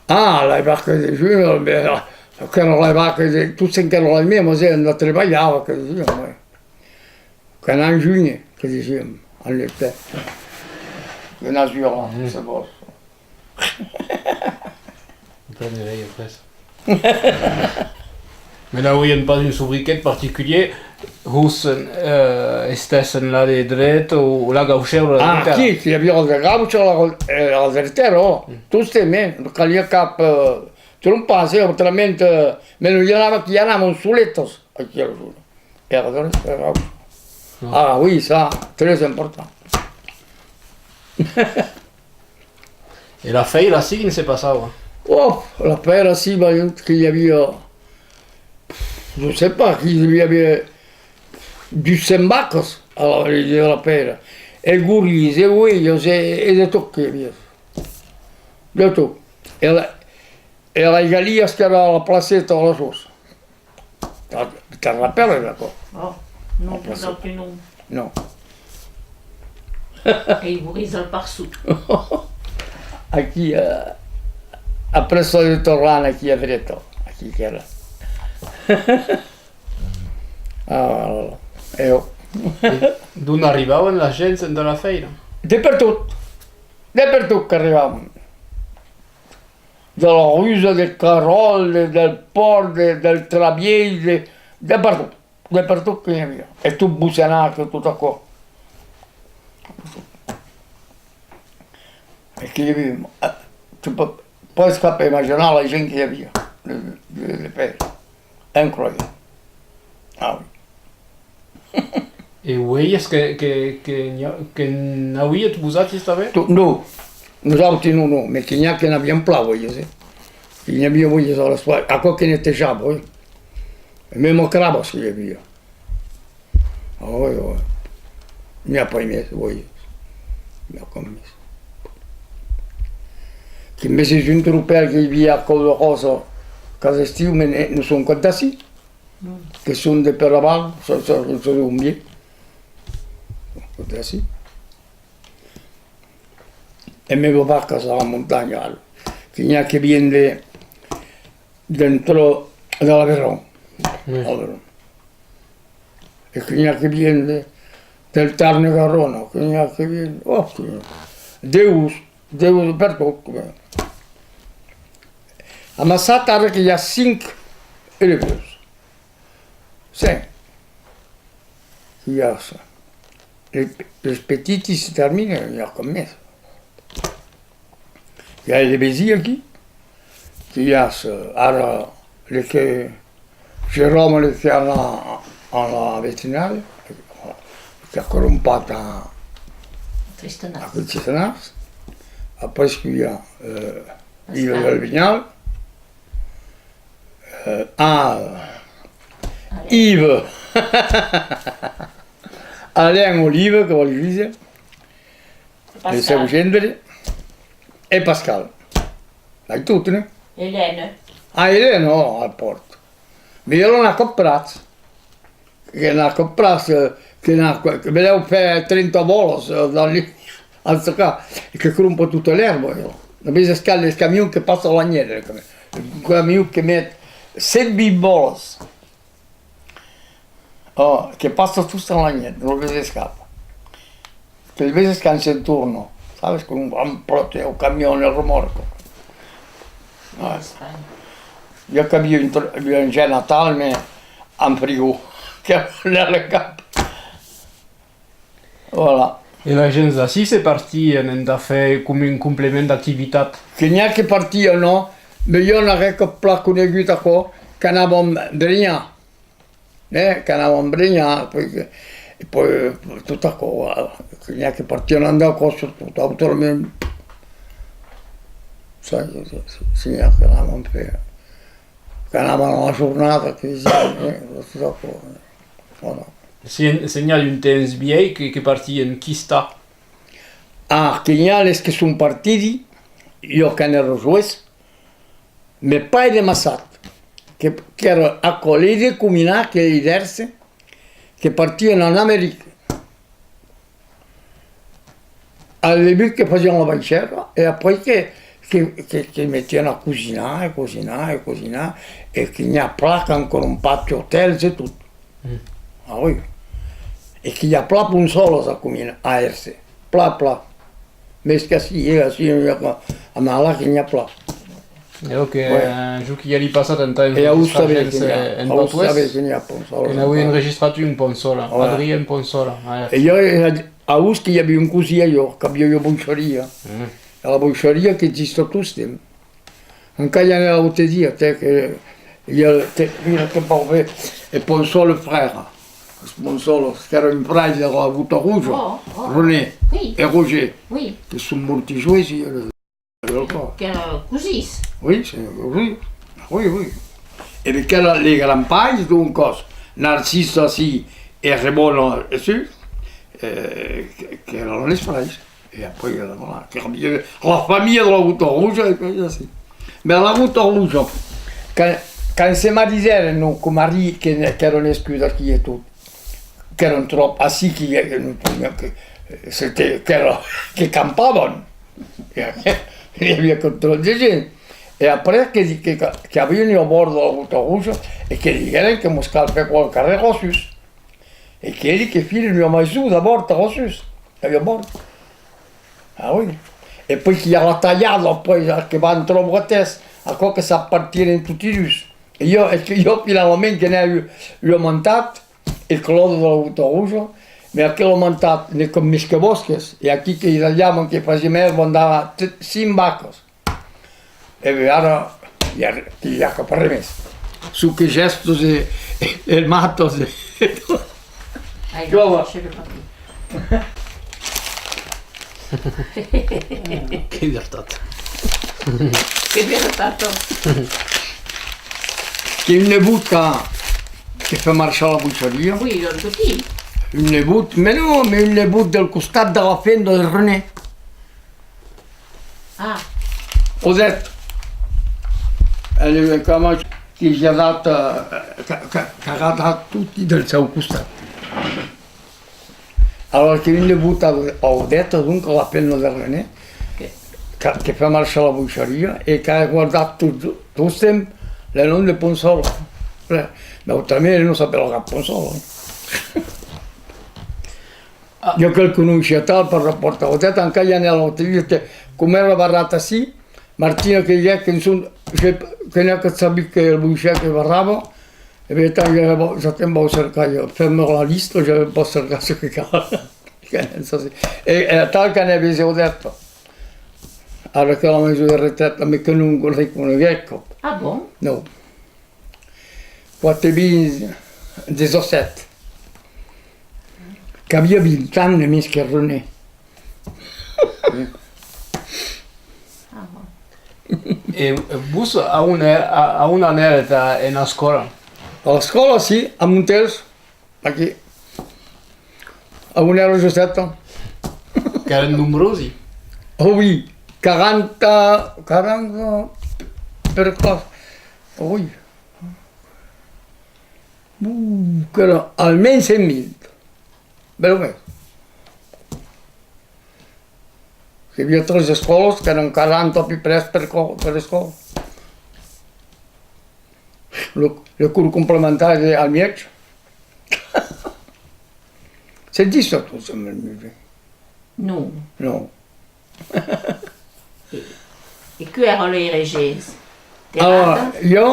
Ah, las vacas de junhe, ben, qu'èran las vacas de, tot çò qu'èran las mèmas, eh, andar trebalhar, que disiam, eh. Qu'anam en junhe, que disiam, en le temps. Que n'as ua, se vòs. Prenerai après. Mès n'avián pas un sobriquet particulièr, hos, eh, estèssen là de dreta o là gauchèra de dreta? Aquí, que i aviá de gaucha, la, eh, la dretèra, oh. Tostemps, eh, non caliá cap, eh, trompar-se, eh, autrament, eh, mès non i anava, que i anavan soletas, aquí a la zona. Èra de, èra... Ah oui, ça, très important. E la fèira, ací, quin se passava? Oh, la fèira, ací, ben, que i aviá, je sais pas, que i aviá dus cents vacas a la, a la fèira. E gorís, e oelhas, e, e de tot que i aviá. De tot. E la, e las galias qu'èra a la placeta, a la source. Te, te rapèlas d'aquò? Oh, non, après, non, non. Non. E i gorís al parçon. Aquí, eh, après çò de Torran, aquí a dreta, aquí qu'èra. Ah, là, là. E ò. E d'ont arribavan las gents entà la fèira? De pertot. De pertot qu'arribavan. De la Rusa, de Caròl, de, del Pòrt, de, del Travièlh, de, de pertot, de pertot que n'i aviá. E tot Bocenac, tot aquò. E que i aviá, eh, tu pòs, pòs cap imaginar la gent que i aviá de, de, de pèira. Incroyable. Ah oui. E oelhas que, que, que n'i a, que n'aviatz vosati tanben? Tu, non. Nosauti non, non, mès que n'i a que n'avián plan oelhas, eh. Que n'i aviá oelhas a l'espai, aquò que netejava, eh. E mèma crabas que i aviá. Ah, oui, oui. N'i a pas mès oelhas. N'i a cap mès. Que me vesi un tropèl que i aviá a Còl de Ròsa, cada estiu, mès ne, ne son cap d'ací. Que son de per aval, ça, ça, ça, son bien. Costat ací. E mèma vacas a la montanha, ara. Que n'i a que vien de, d'entre, de l'Avairon. Oui. Avairon. E que n'i a que vien de, del Tarn-e-Garona, que n'i a que vien, ò, que, deus, deus de pertot, que vien. Amassat, ara que i a cinc elevadors. Cinc. I a, les, les petits se terminen, i a cap mès. I a de vesins aquí, que i a, ara, le que Jérôme, le que a la, a la veterinària, que a crompat a, a Tristanàs. Après que i a, euh, Yves del Vinhal, euh, a Yves, Alain Olive, que vòli díser, e seu gendre, e Pascal. Ai tot, ne? Elena. Ah, Elena, ò, al pòrt. Mès ela n'a cap prats. Que n'a cap prats, eh, que n'a, que belèu fèr trenta bòlas, eh, dans li, en tot cas, e que crompa tota l'èrba, ela. Avètz escat les camions que passan la nuèit, le camion. Un camion que met cent vint bòlas. Ò, que passa tot en la nuèit, non les escapa. Que les veses quand se'n torna, sabes, con un grand plòt, un camion, un remòrco. I a qu'aviá un, un engèn atal, mès en frigo, que l'èra cap. Voilà. E las gents d'ací se partián entà fèr com un complement d'activitat? Que n'i a que partián, non? Mès ieu n'aguèc plan conegut aquò, qu'anàvem brinhar, eh, qu'anàvem brinhar, puèi que, e puèi tot aquò, voilà. Que n'i a que partián amb aquò, surtot, autrament, sai, se, se, se n'i a qu'anàvem fèr, qu'anàvem a la jornada, que disián, eh, tot aquò, eh, voilà. Se, se n'i a d'un temps vièlh que, que partián quista? Ah, que n'i a les que son partidi, ieu quand èra joès, mès pas de Massat, que, qu'èra aquò, les de Cominat, que les d'Èrce, que partián en America. Al debut que fasián la vaishèra, e après que, que, que, que metián a cosinar, e cosinar, e cosinar, e que n'i a plan qu'an crompat otèls e tot. Mm. Ah oui. E que i a plan ponçòlas a Comina, a Èrce. Plan, plan. Mès qu'ací, eh, ací, non i a pas. A Nala que n'i a plan. E ok, ouais. Un jorn que i èri passat entà enregistrar, sabes, en patoès, que n'avèi enregistrat un Ponçòla, ouais. Adrien Ponçòla, a Èrce. E ieu, eh, a Ous que i aviá un cosin a ieu, qu'aviá ua boisharia. Mm. E la boisharia qu'exista tostemps. Encara i anèi l'aute dia, tè, que i a, tè, mira que pòt ver, e Ponçòla frère. Ponçòla, qu'èra un fraire de la Bota Roja, René e Roger, que son mòrts joès, e, qu'èra cosins. Oui, c'est, oui, oui, oui. E ben qu'èra les grands-pares, doncas, Narcisse ací e Raymond ací, eh, que, qu'èran les fraires. E après, eh, voilà, que la familha de la Bota Roja, e puèi ací. Mès la Bota Roja, quand, quand se maridèren, non, coma Ri, que, qu'èra nascut aquí e tot, qu'èran tròp ací, que, que, que, c'était, qu'èra, que campavan. E, n'i aviá que tròp de gent. E après, que, que, que avián ua bòrda de la Bota Roja, e que diguèren que mos cal fèr quauquarren a Rossus. E qu'èri que firen ua maison d'abòrd a Rossus. Aviá bòrd. Ah oui. E puèi qu'i a la talhada, puèi, que van tròp bretès, aquò que s'apartiren toti dus. E ieu, e que ieu, finalament, que n'èi ua, ua mantat, e Claude de la Bota Roja, mès aquela mantat n'ei com mès que bòsques, e aquí que i talhavan, que fasiam èrba, andava cinc vacas. E ben ara, i a, i a cap arren mès. Son que gèstos e, e, e matos e, e tot. Ai, jove. Que vertat. Que vertat. Qu'ei un nebot que, que fè marchar la boisharia. Oui, donc, qui? Un nebot, mès non, mès un nebot del costat de la femna de René. Ah. Odette. E, eh, coma que li a dat, eh, qu'a, qu'a, qu'a gardat toti del seu costat. Alòrs que un nebot a, a Odette, donc, la femna de René, que, que fè marchar la boisharia e qu'a guardat tot, tostemps le nom de Ponçòla. Mès autrament, non s'apèla cap Ponçòla, eh. Jo que'l conoissiá tal per la pòrta. Audèt, encara i anèt l'autre dia, que, coma èra barrat ací, Martina que diguèc que son, je, que n'èra que sabut que el boisèc que barrava, e ben, tant, ja, ja te'n vau cercar, jo, fèm la lista, ja vau cercar ce que cal. E, e tal qu'anèvi Audèt. Ara que la maison de retraite, mès que non reconeguèc. Ah bon? Non. Quate vint, dètz-a-sèt. Qu'aviá vint ans de mens que René. E, e vos, a on, a, a on anèretz a, en escòla? A l'escòla, sí, a Montèls, aquí. A on èra Josèta? Qu'èran nombrosi. Oh oui, quaranta, quaranta per còp. Oh oui. Uh, qu'èra almens cent mila. Bèlament. Que i aviá tres escòlas, qu'èran quaranta a pus près per co-, per escòla. Le, le cors complementari al mièg. Se ditz tot, tot, al mièg. Non. Non. E, e qui èra lei regents? Terada? Ah, jo,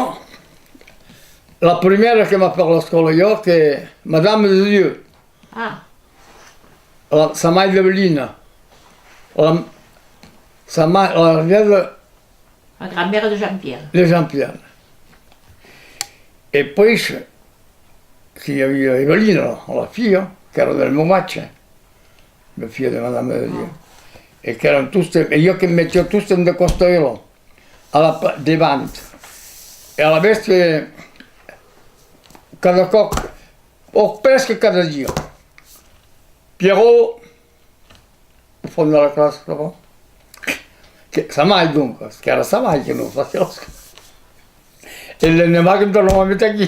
la primièra que m'a fait l'escòla, jo, que Madame de Dieu. Ah. La, sa maire d'Evelina. La, sa ma-, la, la, la grand-mère de Jean-Pierre. De Jean-Pierre. E puèi, que i aviá Evelina, la, la filha, qu'èra del Momatge, la filha de Madame de Dieu. E qu'èran tostemps, e jo que metiá tostemps de costat ela, a la pa-, devant. E alavetz que cada còp, o presque cada dia, Pierrot, au fons de la classe, là-bas. Que, sa maire, donc, qu'èra sa maire que nos fasiá. E l'endeman que tornava metre aquí.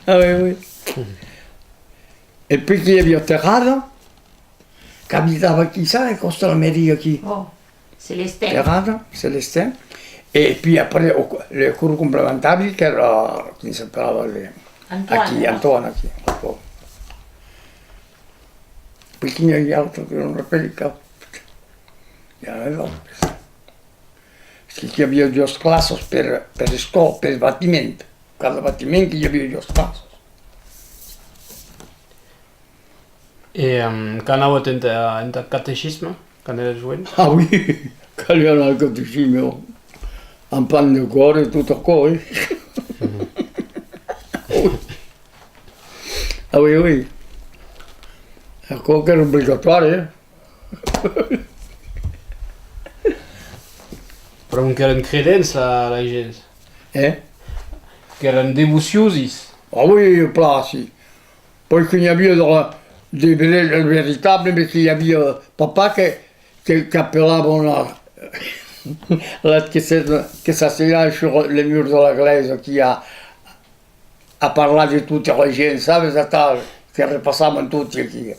Ah oui, oui. E puèi que i aviá Terada, qu'abitava aquí, sabe, costat la mairie aquí. Oh, Celestin. Terada, Celestin. E puèi après, au co-, le cors complementari, qu'èra, quin s'apelava le, Antoine, aquí, non? Antoine, aquí. Bon. Puèi quin i a l'autre que non rapèli cap. I a l'autre. Perque i aviá doas classas per, per escòla, per batiment. Cada batiment que i aviá doas classas. E, em, qu'anàvetz entà, entà catecisme, quand èretz joen? Ah oui, caliá anar al catecisme, ò. Amb pan de còr e tot aquò, eh? Ah oui, oui. Aquò qu'èra obligatòri, eh? Però qu'èran credents, la, la gents. Eh? Qu'èran devociosis. Ah oui, plan, si. Puèi que n'i aviá de, de ver-, de veritables, mès que i aviá papà que, que, qu'apelavan la, la, que se, que s'asseiavan sur le mur de la glèisa, aquí a, a parlar de totes los gents, sabes, atal, que repassavan totes aquí.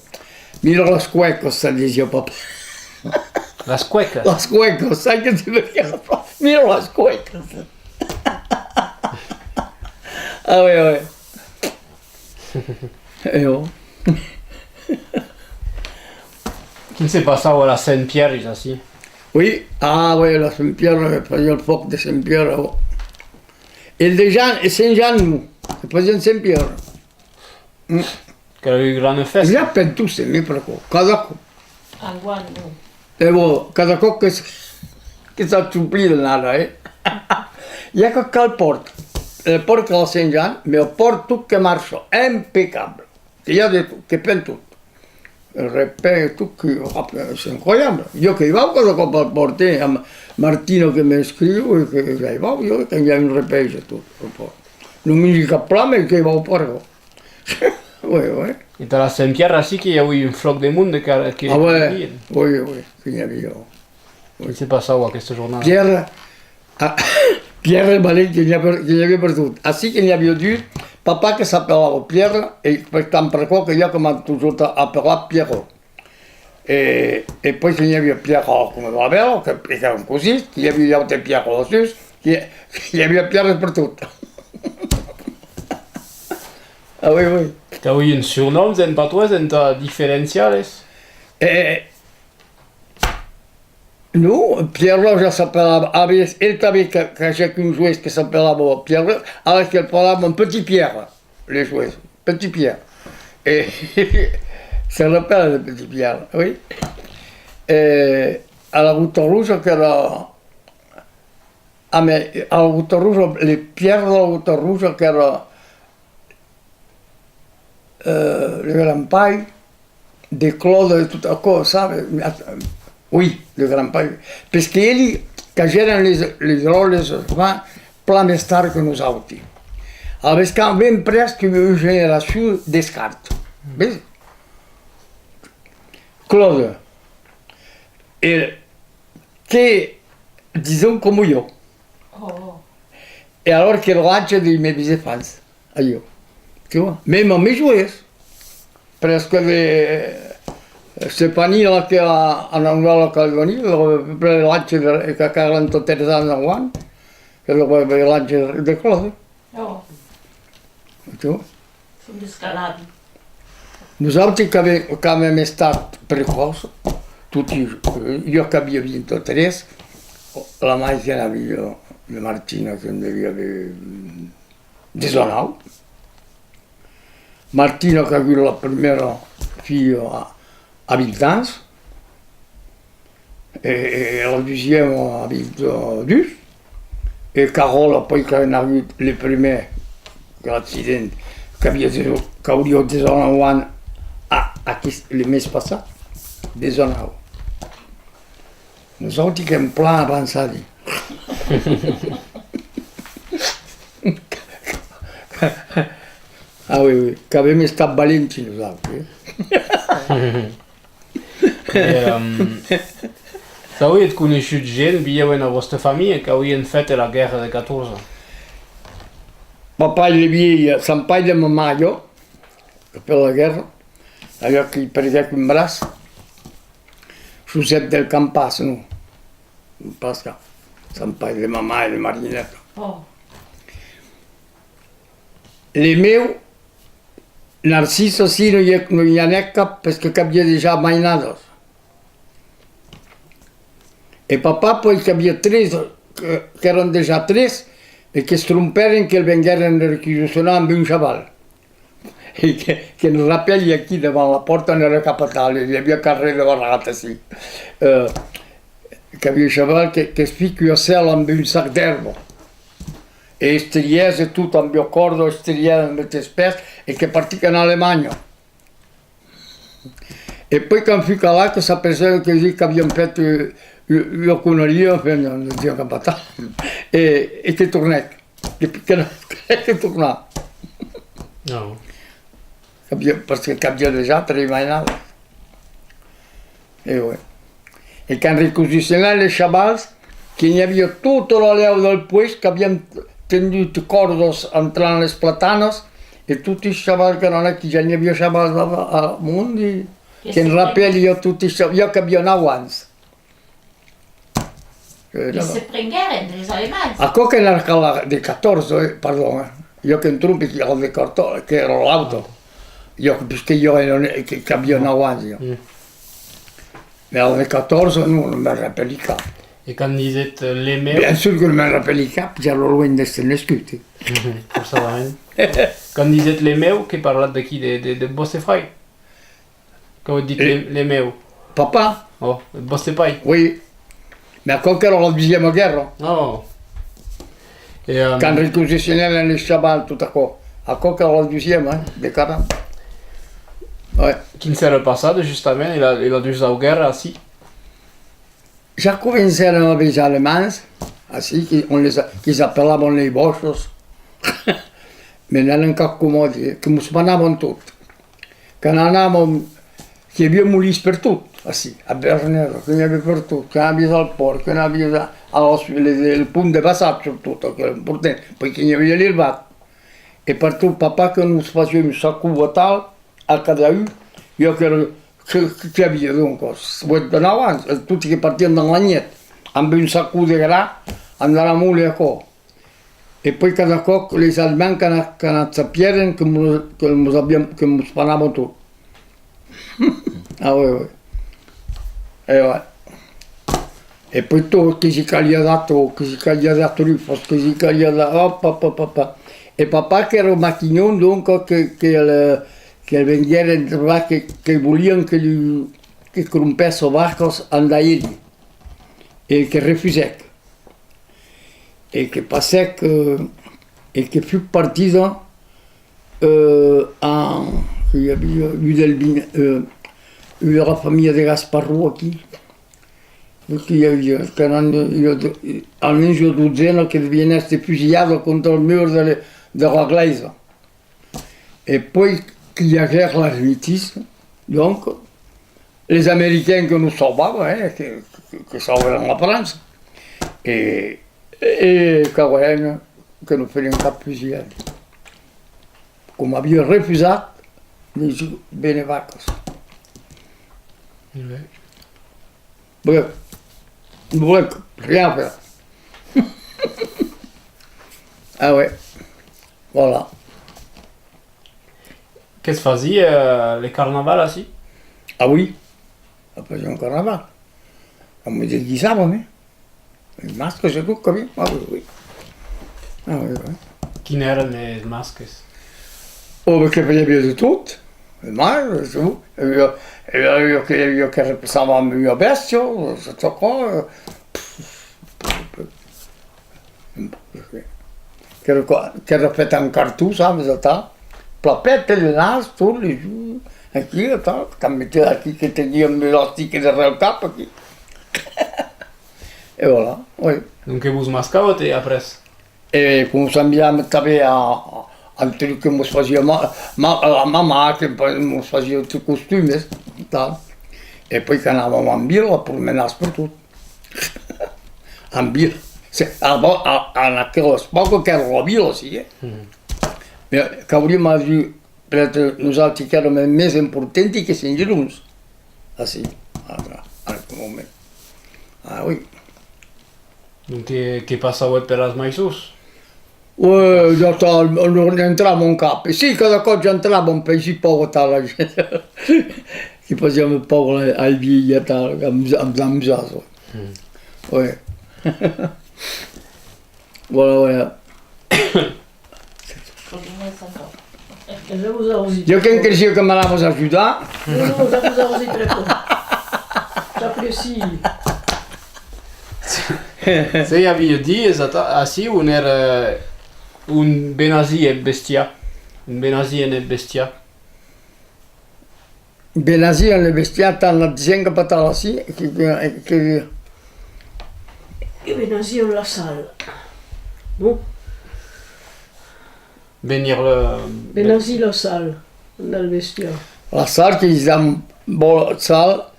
Mira las cuecas, ça disiá papà. Las cuecas? Las cuecas, ça que te veut dire, mira las cuecas. Ah ouais, ouais. E ò. Quin se passava a la Sent Pièri, ací? Oui, ah ouais, la Sent Pièri, fasiá el fòc de Sent Pièri, ò. E de Jan, e Sent Jan, non, se fasiá en Sent Pièri. Mm. Qu'èra ua grana fèsta. Ja per tot, se me pr'aquò, cada còp. Enguan, non. E bon, cada còp que s-, que s'achopliden ara, eh? I a que cal pòrta. El pòrta a Sent Jan, mès el pòrta tot que marcha, impecable. Que i a de tot, que pen tot. El repè, tot que, ah, c'est incroyable. Jo que i vau cada còp al pòrta, amb Martina que m'escriu, e que ja i vau, jo, que i a un repè e tot, al pòrta. Non me dic cap plan, mès que i vau per aquò. Oui, oui. E tà la Sent Pièri, ací que i aviá un flòc de monde que, que... Ah ouais, oui, oui, que n'i aviá. Quin se passava aquesta jornada? Pièri, ah, Pièri, valent que n'i a per, que n'i aviá pertot. Ací que n'i aviá dus, papà que s'apelava Pièri, e per tant per aquò que i a que m'an totjorn apelat Pierrot. E, e puèi que n'i aviá Pièri coma Babèl, que, que èra un cosit, que i aviá d'autres Pièri dessús, que, que i aviá Pièri pertot. Ah oui, oui. Qu'avètz un surnom en patoès entà diferenciar-les? Eh, non, Pierre Roja s'apelava, aviá, el tanben que, qu'agèc un joès que s'apelava Pierre Roja, alara que l'apelavan Petit Pierre, le joès, Petit Pierre. E se rapèla de Petit Pierre, oui. E a la Gota Roja qu'èra, a, mès a la Gota Roja, le Pierre de la Gota Roja qu'èra eh, le grand-pair de Claude e tot aquò, sabes? Oui, le grand-pair. Perque eli qu'agèran les, les dròlles, enfin, plan mès tard que nosauti. Alavetz qu'avèm presque ua generacion d'escart. Ves? Claude, e que dison coma jo. E alòr que l'atge de mes bisefants, a jo. Tu vois? Mèma mes joès, presque de, eh, Stefania, la que a, a Nòva Caledonia, a peu près l'atge de, que a quaranta-tres ans avant, que l'atge de Claude. Tu vois? Son d'escalavi. Nosauti qu'avè-, qu'avèm estat precòç, toti, eh, jo qu'aviá vint-e-tres, la mair que n'aviá, la Martina, que ne devia aver, mm, dètz-e-nau. Martina qu'a agut la prumèra filha a, a vint ans. E, e la deuxième a vint-e-dus, e Caròla, puèi qu'avèm agut le prumèr, que l'accident, qu'aviá dètz-e-, qu'auriá dètz-e-nau ans a, aquí, le mes passat, dètz-e-nau. Nosauti qu'èm plan avançadi. Ah oui, oui, qu'avèm estat valenti nosauti, eh? E, ehm, s'aviatz coneishut gent, vivián a vòsta familha, qu'avián fèt la guèrra de catorze? Papà, le vièlh, son pair de ma mair, jo, après la guèrra, aviá que perdèc un braç, Josèp del Campas, non? Pas cap. Son pair de ma mair, de Marineta. Le meu, Narcís, ací non i, non i anèc cap, perque qu'aviá dejà mainadas. E papà, puèi qu'aviá tres, que, qu'èran dejà tres, e que's trompèren, que venguèren requisicionar amb un chaval. E que, que'n rapèli aquí davant la pòrta, n'èra cap atal, i aviá carrèr de Barrat ací. Eh, qu'aviá un chaval que, que's fic ua sèla amb un sac d'èrba. E estrièrs e tot, amb ua còrda, estrièrs amb los pès, e que partic en Alemanha. E puèi, quand fuc alara, que s'apercebèc que, qu'aviam fèt, eh, u-, ua conaria, enfin, non, non dian cap atal, e, e que tornèc. Que, que, que tornar. Qu'aviá, parce que qu'aviá dejà tres mainadas. E ouais. E quand requisicionèc les chavals, que n'i aviá tota la lèu del puèis, qu'avián tendut còrdas entran les platanas, e toti es chavals qu'èran aquí, ja n'i aviá chavals a, a, a Mondi, que'n rapèli jo, toti es cha-, jo qu'aviá nau ans. Eh, se prenguèren dels Alemands. Aquò que n'èra de catorze, eh, pardon, eh. Jo que'm trompi, que èra de catorze, que èra l'autre. Jo, puisque jo èra, que, qu'aviá nau ans, jo. Mès èra de catorze, non, non me'n rapèli cap. E quand disètz, eh, le meu? Bien sûr que non me'n rapèli cap, qu'èra luenh d'èsser nascut, eh. Forçadament. Quand disètz le meu, que parlatz de qui? De, de, de vòste frair? Qu'avètz dit le, le meu? Papà. Oh, eth vòste pair. Oui. Mès aquò qu'èra la deuxième guèrra. Oh. E, ehm, quand requisicionèren les chavals, tot aquò. Aquò qu'èra la deuxième, hein, de quaranta. Ouais. Quin s'èra passat, justament, e la, e la dusau guèrra ací? Ja comencèren a aver Alemands, ací, que, on les a-, que's apelavan les Boches. Mès n'èran cap comòdi, que mos manavan tot. Que n'anavam, que i aviá molins pertot, ací, a Bernèda, que n'i aviá pertot, que n'aviás al pòrt, que n'aviás a, a los, le, le pont de Bassat, surtot, aquò èra important, puèi que n'i aviá l'Irbat. E pertot, papà que nos fasiá un sacon atal, a cada un, jo que, que, que, que aviá, donc, uèch de nau ans, e toti que partián dans la nuèit, amb un sacon de gra, amb la mole e aquò. E puèi cada còp les Alemands quand, quand achapièren que mos, que mos aviam, que mos panavan tot. Ah, oui, oui. E ouais. E puèi tot, que si caliá dar tot, que si caliá dar trufas, que si caliá dar, hòp, hòp, hòp, hòp. E papà qu'èra maquinhon, donc, que, que le, que venguèren trobar que, que volián que li, que crompèsse vacas amb d'aèri. E que refusèc. E que passèc, eh, e que fuc partida, eh, a, que i aviá un del vin-, eh, un de la familha de Gasparro aquí. Donc i aviá, qu'èran, i a, almens una dotzena que devián èstre fusilhadas contra el mur de, de la glèisa. E puèi que i aguèc l'armistici, donc, les Americains que nos sauvavan, eh, que, que, que sauvèron la França. E, e, e qu'aguèren, que nos feren cap fusilhar. Coma aviá refusat, les benevacas. Bref, bref, rien à faire. Ah ouais, voilà. Que's fasiá, eh, le carnaval ací? Ah oui, fasiam un carnaval. Nos desguisàvem, eh? Los masques e tot, que bien. Ah oui, oui. Ah oui, oui. Quin èran les masques? Oh, ben que i aviá de tot. Los masques, de tot. I aviá, i aviá, i aviá que, i aviá que repassava amb una bèstia, tot aquò, eh, qu'èra, qu'èra fèt en carton, sabes, atau. Plan pèit, le nas, tot, les ulhs, aquí, atau, quand metiá aquí que teniá un elastic darrèr el cap, aquí. E voilà, oui. Donc que vos mascavatz e après? E començam ja tanben a, a, un truc que mos fasiá ma, ma, la mamà, que pa-, mos fasiá de costumes, tal. E puèi qu'anàvem en vila, a promenar-se pertot. En vila. Se, a, a, en aquela epòca qu'èra la vila, sí, eh? Mès qu'auriam agut, peut-être, nosautres qu'èrem mès importanti que Sent Gironç. Ah, sí. Ah, en aquel moment. Ah, oui. Donc, que, que passàvetz per las maisons? Ouais, ja tal, on entrava un cap. E si, cada còp ja entràvem per si paur a tal, que fasiam paur ai, ai vièlhs, tal, amb, amb amusar-se. Ouais. Voilà, voilà. Continua, Sandra. Jo que cresiá que m'anaves ajudar. Non, non, ja vos ausi tres còps. J'apprécie. Se i aviá dies ací on èra, on venasiá eth bestiar, on venasián eth bestiar. Venasián le bestiar, tant la disen que patal ací, que, que, que... Que venasián la sal, non? Venir le... Venasián la sal, dal bestiar. La sal, que i dan bò sal,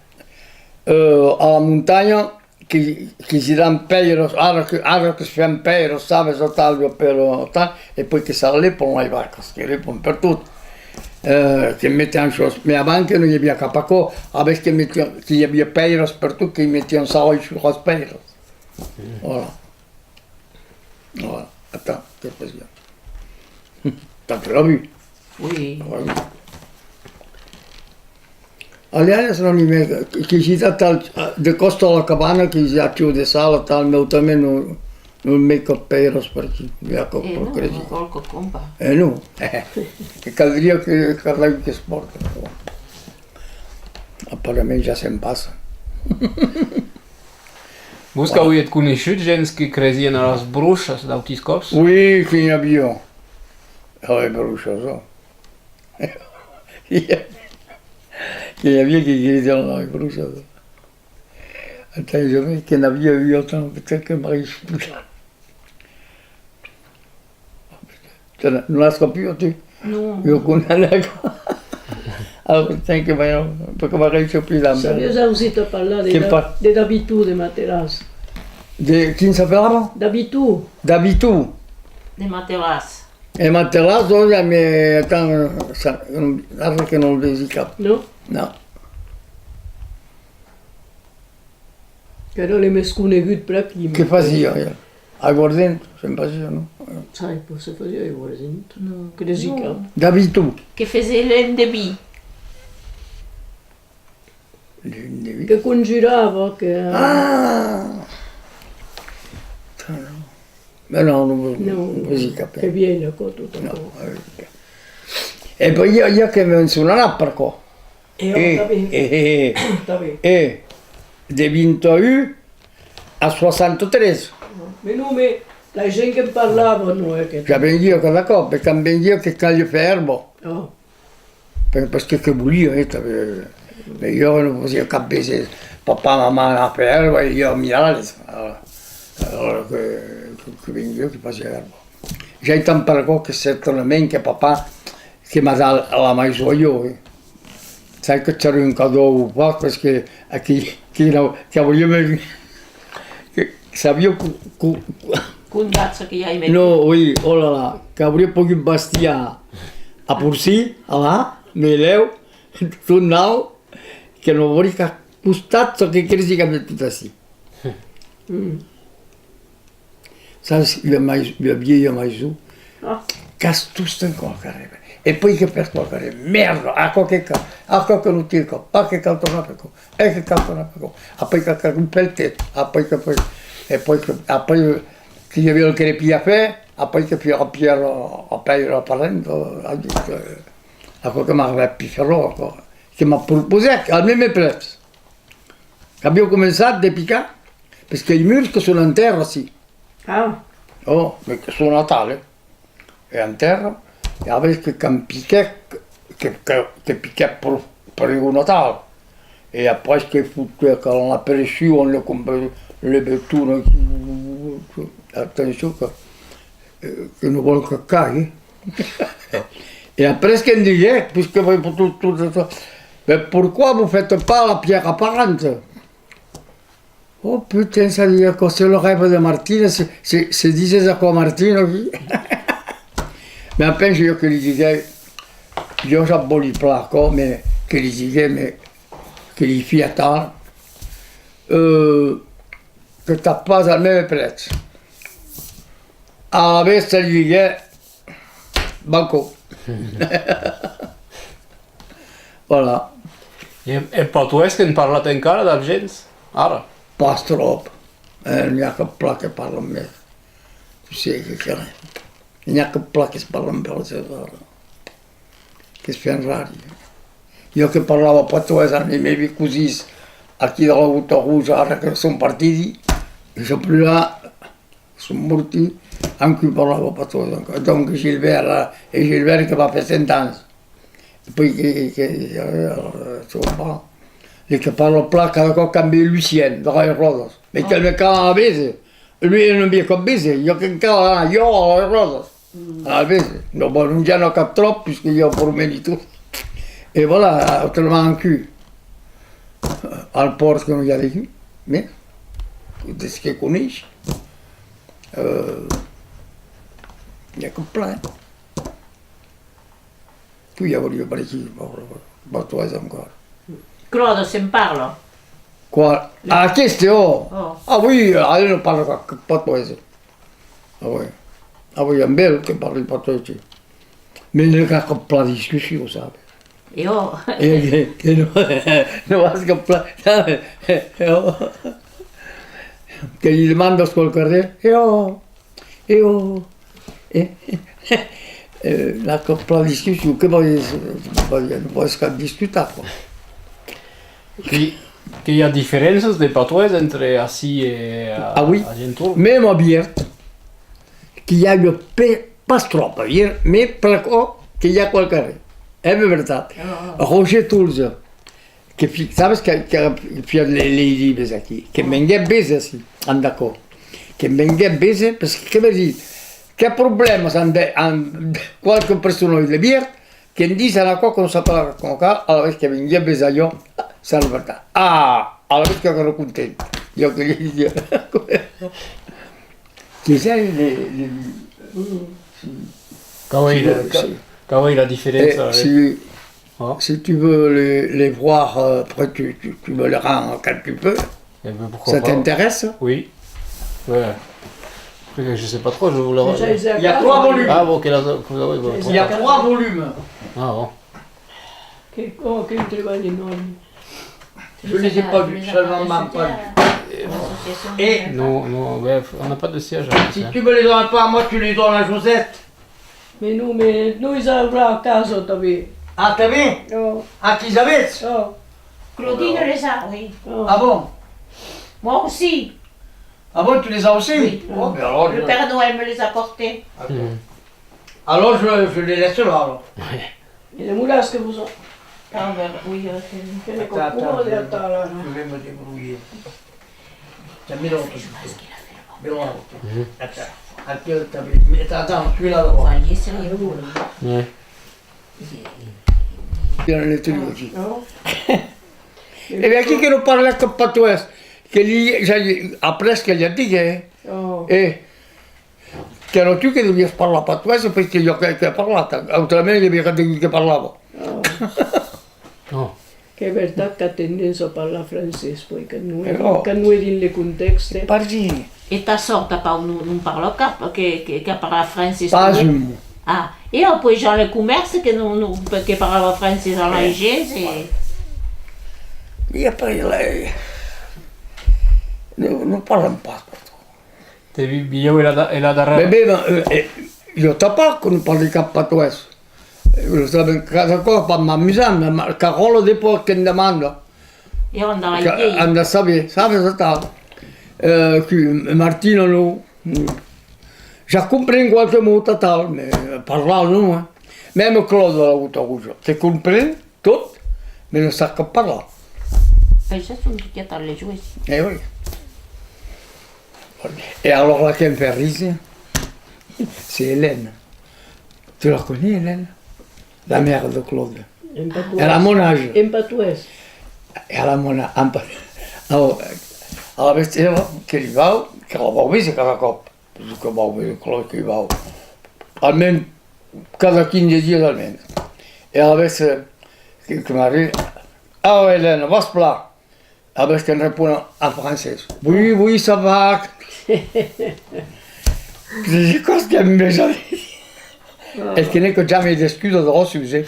eh, a la montanha, que, que i dan pèiras, ara que, ara que se fan pèiras, sabes, atal, jo, per, tal, e puèi que s'arrepon las vacas, que repon pertot. Eh, que meten chas, mès avant que non i aviá cap aquò, avètz que metián, que i aviá pèiras pertot, que i metián sal sus las pèiras. Voilà. Voilà. Atal, que fasiá. T'as vu? Oui. Ah, oui. Aliás, non i me, que si atal, de còsta a la cabana, que si atiu de sala, tal, mès tanben non, non me cap pèiras per aquí, i a cap... Eh, non, cresi. Qualque compa. Eh, non. Que caldriá que, que caldriá que es pòrte. Aparament ja se'n passa. Vos qu'auriatz coneishut gents que cresián a las broishas d'autis còps? Oui, que n'i aviá. A las broishas, ò. Que n'i aviá que cresián a las broishas. Atal, jamai que n'aviá ua auta, peut-être que m'arriba. Te n'as cap ua, tu? Non. Jo, com n'ai cap. Ah, putain, que m'arriba, perque m'arriba plus la... S'aviás ausit a parlar de, de Daviton de Matelàs. De quin s'apelava? Daviton. Daviton. De Matelàs. E Matelàs, donc, mès, atal, ara que non le vesi cap. Non? Non. Qu'èra le mès conegut per aquí. Que fasiá, ea? Aiguardent, se'n fasiá, non? Sai pas se fasiá aiguardent. Non. Que desi que... D'abitude. Que fasiá l'endeví. L'endeví? Que conjurava, que... Ah! Putain, non. Mais non, non, non, non, non, que viene aquò, tot aquò. E poi i a, i a que mencionarà per aquò. E, e, e, e, de vint-e-un a soixante-treize. Mais non, mais la gent que parlava, non, eh, que... Ja ben dire que d'accord, perque ben dire que cal fèr erba. Oh. Per, perque que volia, eh, tanben. Mais jo non fasiá cap bese, papà, mamà a fèr erba e jo a mirar les. Alors, alors que, que, que ben dire que fasiá erba. J'ai tant per aquò que certainament que papà que m'a dat la maison a jo, eh. Sai que c'èra un cadòu o pas, perque aquí, que, que, que auriá me, que sabiá cu, cu, condat çò que i a aimet. Non, oui, oh là là, qu'auriá pogut bastir a, a Porcí, alà, mais lèu, tot nau, que non auriá cap costat çò que cresi qu'avèm tot ací. Mm. Sabes, ua mais-, ua vielha maison, qu'as tot un còp al carrèr. E puèi que per aquò al carrèr, mèrda, aquò que cal, aquò que non tien cap, ah, que cal tornar per aquò, e que cal tornar per aquò. Apuèi que cal un peltet, apuèi que, apuèi, e puèi que, apuèi que i aviá lo crepí a fèr, apuèi que fia a pièr, a pèire la parenta, aquò que m'a pifèrlo, aquò, que m'a proposèt, al meme prètz. Qu'aviá començat de picar, perque i murs que son en tèrra, si. Ah. Oh, mais que son atal, eh. E en tèrra, e avètz que quand piquèc, que, que, que piquèc pro, pro un atal. E après que fotuèc la pression, le, le beton, atencion que, eh, que non vòl que cague. E après que'm diguèc, puisque tot, tot, tot, mais pourquoi vous faites pas la pierre apparente? Oh putain, ça dit aquò, c'est le rêve de Martine, se, se, se disais aquò a Martine, oui. Mais enfin, jo que li diguèi, jo ja vòli plan aquò, mais que li diguèi, mais que li fia tal, euh, que t'as pas al meme prètz. Alavetz li diguèi, banco. Voilà. E, e patoès que'n parlatz encara dab gents, ara? Pas tròp. Eh, n'i a que plan que parlan mès. Tu sais que, que, n'i a que plan que se parlan per ara. Qu'es plan rari. Jo que parlava patoès amb li mei cosins aquí de la Gota Roja, ara que son partidi, ils sont plus là. Son morti, ancuèi parlava patoès encara. Donc Gilbert, eh, e Gilbert que va fèr cent ans. E puèi que, que, eh, eh, son pas. E que parla plan cada còp qu'ambe Lucien, de las Ròdas. Mès que me cal anar véser. Lui, non vien cap véser, jo que cal anar, jo, a las Ròdas. Anar véser. Non, bon, ja non cap tròp, puisque jo promeni tot. E voilà, autrament ancuèi. Al pòrt que non i a degun, mès, de ce que coneishi. Euh, n'i a que plan, eh. Tu i auriá per aquí, patoès encara. Cròdas, se'n parla? Qual? Aqueste, oh! Ah oui, ara non parla cap patoès. Ah oui. Ah oui, amb el que parli patoès, sí. Mès n'i a cap plan discussion, sabes? E ò! E que, que non, non vas cap plan, sabes? E ò! Que li demandas qualque ren, e ò! E ò! E, eh, n'i a cap plan discussion, que vòls, vòls, non vòls cap discutar, quoi. Qu'i, que i a diferéncias de patoès entre ací e a, ah oui, a Gentorn? Mème a Bièrt, que i a ua pe-, pas tròp a dire, mès pr'aquò que i a qualque ren. Es vertat. Ah, ah. Roger Tolza, que fi-, sabes que, que fia le-, lei libres aquí, que venguèc véser ací, amb aquò. Que venguèc véser, perque que me ditz, qu'i a problèmas amb, amb qualque personatge de Bièrt, que'm disen aquò, que'm sap pas coma cal, alavetz que venguèc véser jo, sens le vertat. Ah! Alavetz qu'èra content. Jo que li disiá. Qu'es el, le, le, si, quau ei la, si, quau ei la diferéncia, eh, si, si tu veux les, les voir, euh, après tu, tu, tu me les rends quand tu peux. Eh ben, pourquoi pas. Ça t'intéresse ? Oui. Ouais. Je sais pas trop, je vous le... Il y a trois volumes. Ah bon, quel âge vous avez, vous ? Il y a trois volumes. Ah bon. Que, oh, quin trabalh enòrme. Je les ai pas vus, je ne m'en pas vus. Et... Non, non, ben, on n'a pas de siège. Si tu me les donnes pas à moi, tu les donnes à Josette. Mais non, mais nous, ils arrivent à casa, t'as vu. Ah, t'as vu ? Oh. Ah, qu'ils avaient ? Oh. Claudine les a, oui. Oh. Ah bon ? Moi aussi. Ah bon, tu les as aussi ? Oui. Oh, ben alors, le Père Noël me les a portés. Alors, je, je les laisse là, alors. Et les moulasses que vous ont... Ah, ben, oui, euh, c'est... Attends, attends, je vais, je vais me débrouiller. T'as mis l'autre, du coup. Mets l'autre. Attends. Attends, t'as mis, mais attends, attends, celui-là d'abord. Ouais. Bien, les trucs aussi. Eh bien, qui que nous parle que patoès, que li, ja, après que li a dit, hein. Eh, qu'èra tu que deviás parlar patoès, perque jo que, que parlat, autrament i aviá cap de qui que parlava. Oh. Que vertat qu'a tendéncia a parlar francés, puèi, quand non èri, quand non èri dins le contèxte. Pas un. E ta sòr, tanpauc, non, non parla cap, que, que, qu'a parlat francés? Pas un mot. Ah, e apuèi Jean le Commerce, que non, non, que parlava francés a la gens, e... E après, la, non, non parlam pas, pardon. Te vi-, bilhèu e la da-, e la darrèra. Ben, ben, eh, eh, jo tanpauc, non parli cap patoès. Eh, lo saben, cada còp, en m'amusant, ma, ma, Caròla, de pòc, que'm demanda. E on a la idèia? An de saber, sabes, atal. Eh, que Martina, non. Ja compren qualque mot, atal, mais parlar, non, eh. Même Claude, la Gota Roja, que compren, tot, mais non sap cap parlar. Ai, ça, son picat a les jouets. Eh oui. Et alors là, qui me fait rire, c'est Hélène. Tu la connais, Hélène? La mère de Claude. En patoès. Elle a mon âge. En patoès. Elle a mon âge, en pa-, alors, alavetz, ela, que li vau, que la vau véser cada còp. Perque vau, que, que vau almens cada quinze dias almens. E alavetz, eh, que, que m'arriba: «Ah, Hélène, vas plan?» Alavetz que'm respond en francés: «Oui, oui, ça va.» Còps qu'èm bejat. Es que n'ai que jamai d'excusas de refusar.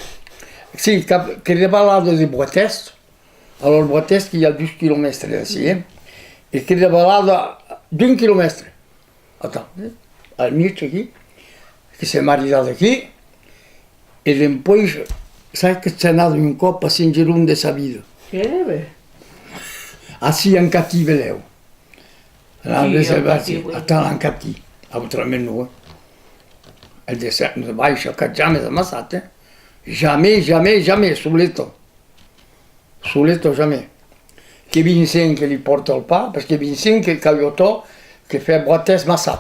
Si, que, que de balada de Boitès, alors Boitès que i a dus quilomètres d'ací, eh? E que de balada d'un quilomètre. Attends, eh? Al mièg aquí, que s'es maridat aquí, e dempuèi, sai que s'es anada un còp a Sent Geronde de sa vida. Que ben. Ací en Catí, belèu. Là, en Catí, oui. Attends, en Catí. Autrament non, eh. El de Sent, baisha cap jamai amassat, eh. Jamai, jamai, jamai, soleta. Soleta, jamai. Que Vincent que li pòrta el pan, perque Vincent que, qu'aviá tot, que fèt Boitès massat.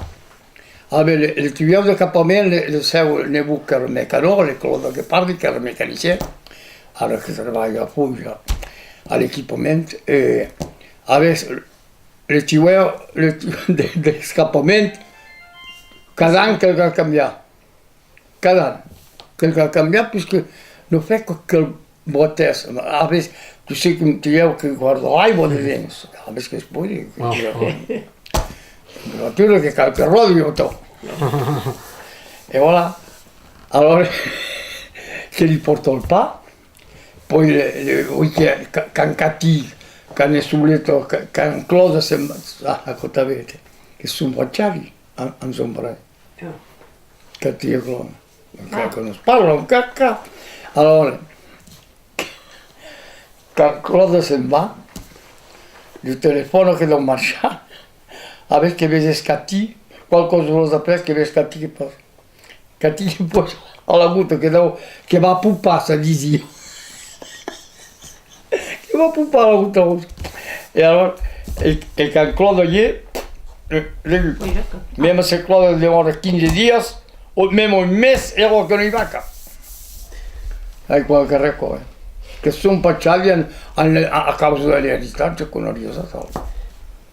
Alavetz, le, le tuèu de capament, le, le seu nebot qu'èra mecanòr, le Claude que parli, qu'èra mecanicien, ara que trabalha a Foish, a l'equipament, e alavetz, le tuèu, le tu-, de, d'escapament, cada an que cal cambiar. Cada an, que cal cambiar, puisque non fèt que, que Boitès. Alavetz, tu sais qu'un tuèu que guarda l'aiga dedens. Alavetz que es pòt, que... Ah, ah. Temperatura que cal que ròdi o tot. E voilà. Alors, que li pòrta el pan, puèi le, le week-end, ca-, quand Catí, quand es soleta, ca-, quand Claude se'n va, ah, aquò tanben, que son pas Xavi, en, en son paire. Catí e Claude. Encara que nos parlan, encara que. Alors, quand Claude se'n va, lo telefòne que deu marchar, alavetz que veses Catí, qualques oras après que ves Catí que passa. Catí que passa a la Gota, que deu, que va popar, ça disiá. Que va popar la Gota Roja. E alors, e, e quand Claude i es, eh, l'ai vut. Oui, d'accord. Même se Claude demòra quinze dias, o même un mes, èra que non i va cap. Ai, qualque record, eh. Que son pas Xavi en, en, a, a causa de la distància, conariás atal.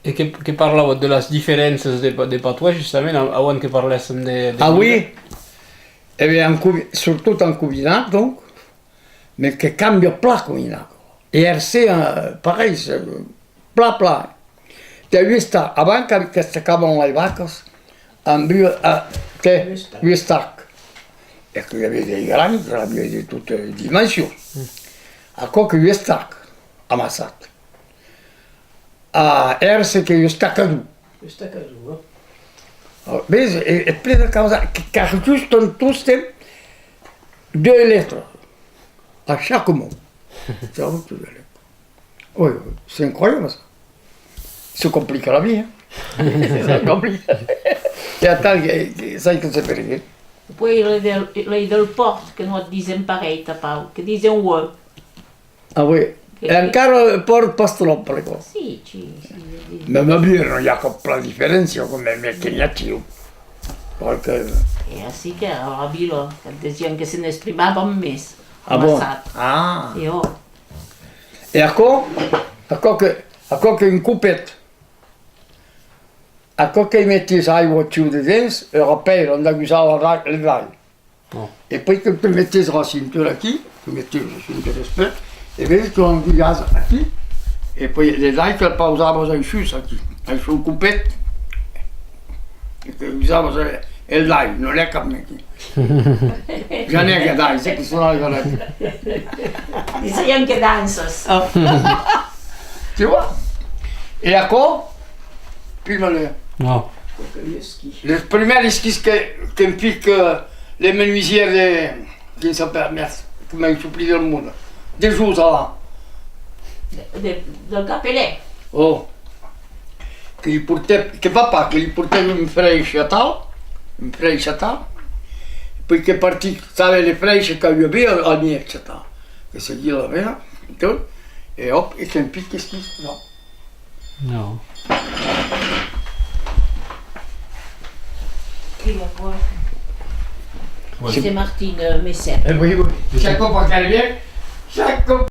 E que, que parlavas de las diferéncias de pa-, de patoès, justament, a-, avant que parlèssem de, de... Ah oui? E ben, en cobi-, surtot en Cominac, donc, mais que cambia plan Cominac. E Ercé, eh, pareil, eh, plan, plan. T'ai vist, avant que, que s'acaban las vacas, Amb un, a, que, un estac. E que i aviá de grans, i aviá de totas dimensions. Aquò que un estac amassat. A Èrce que un estacador. Estacador, eh? Ves, e, e plen de causa, que car just en tostemps deux letras a chaque mot. Sabes, tu, oui, oui, c'est incroyable ça. Ça complique la vie, hein. Ça complique. E atal, que, que, sai que se perdé. Puèi lei del, lei del pòrt, que non disen pareil, tà Pau, que disen uè. Ah oui. E encara pòrt pas tròp, per aquò. Sì, ci, sì, disen. Mès, mès bien, non i a cap plan diferéncia, quand même, que n'i a, tio. Perque... E ací que a la vila, que disián que se n'exprimavan mès. Ah bon? Amassat. Ah. E ò. E aquò, aquò que, aquò qu'ei un copet. Aquò que i metes aiga, tio, dedens, era pèira, onde agusava le dai. E puèi que te metes la cintura aquí, te metes la cintura espèr, e ves que l'engulhas aquí, e puèi le dai que le pausavas aissús aquí, aissús un copet, e que usavas el, el dai, non l'è cap aquí. Ja n'è que dai, se que son a la galeta. Disián que danças. Ah. Tu vois? E aquò, prima le... Non. Les premiers esquís que, que me fic, euh, les menuisiers de, qui s'appelle, merde, que m'ai suplí del monde. De jours avant. De, de, del Capelet. Oh. Que li portèt, que papa, que li portèt un frèish atal, un frèish atal. Puèi que partit, sabe, le frèish que i aviá al mièg atal. Que seguiá la vena, e tot. E hòp, e que me fic esquís, non. Non. Qui va voir? Ouais. C'est Martine, euh, Messer. Eh oui, oui. Chaque fois qu'on vient,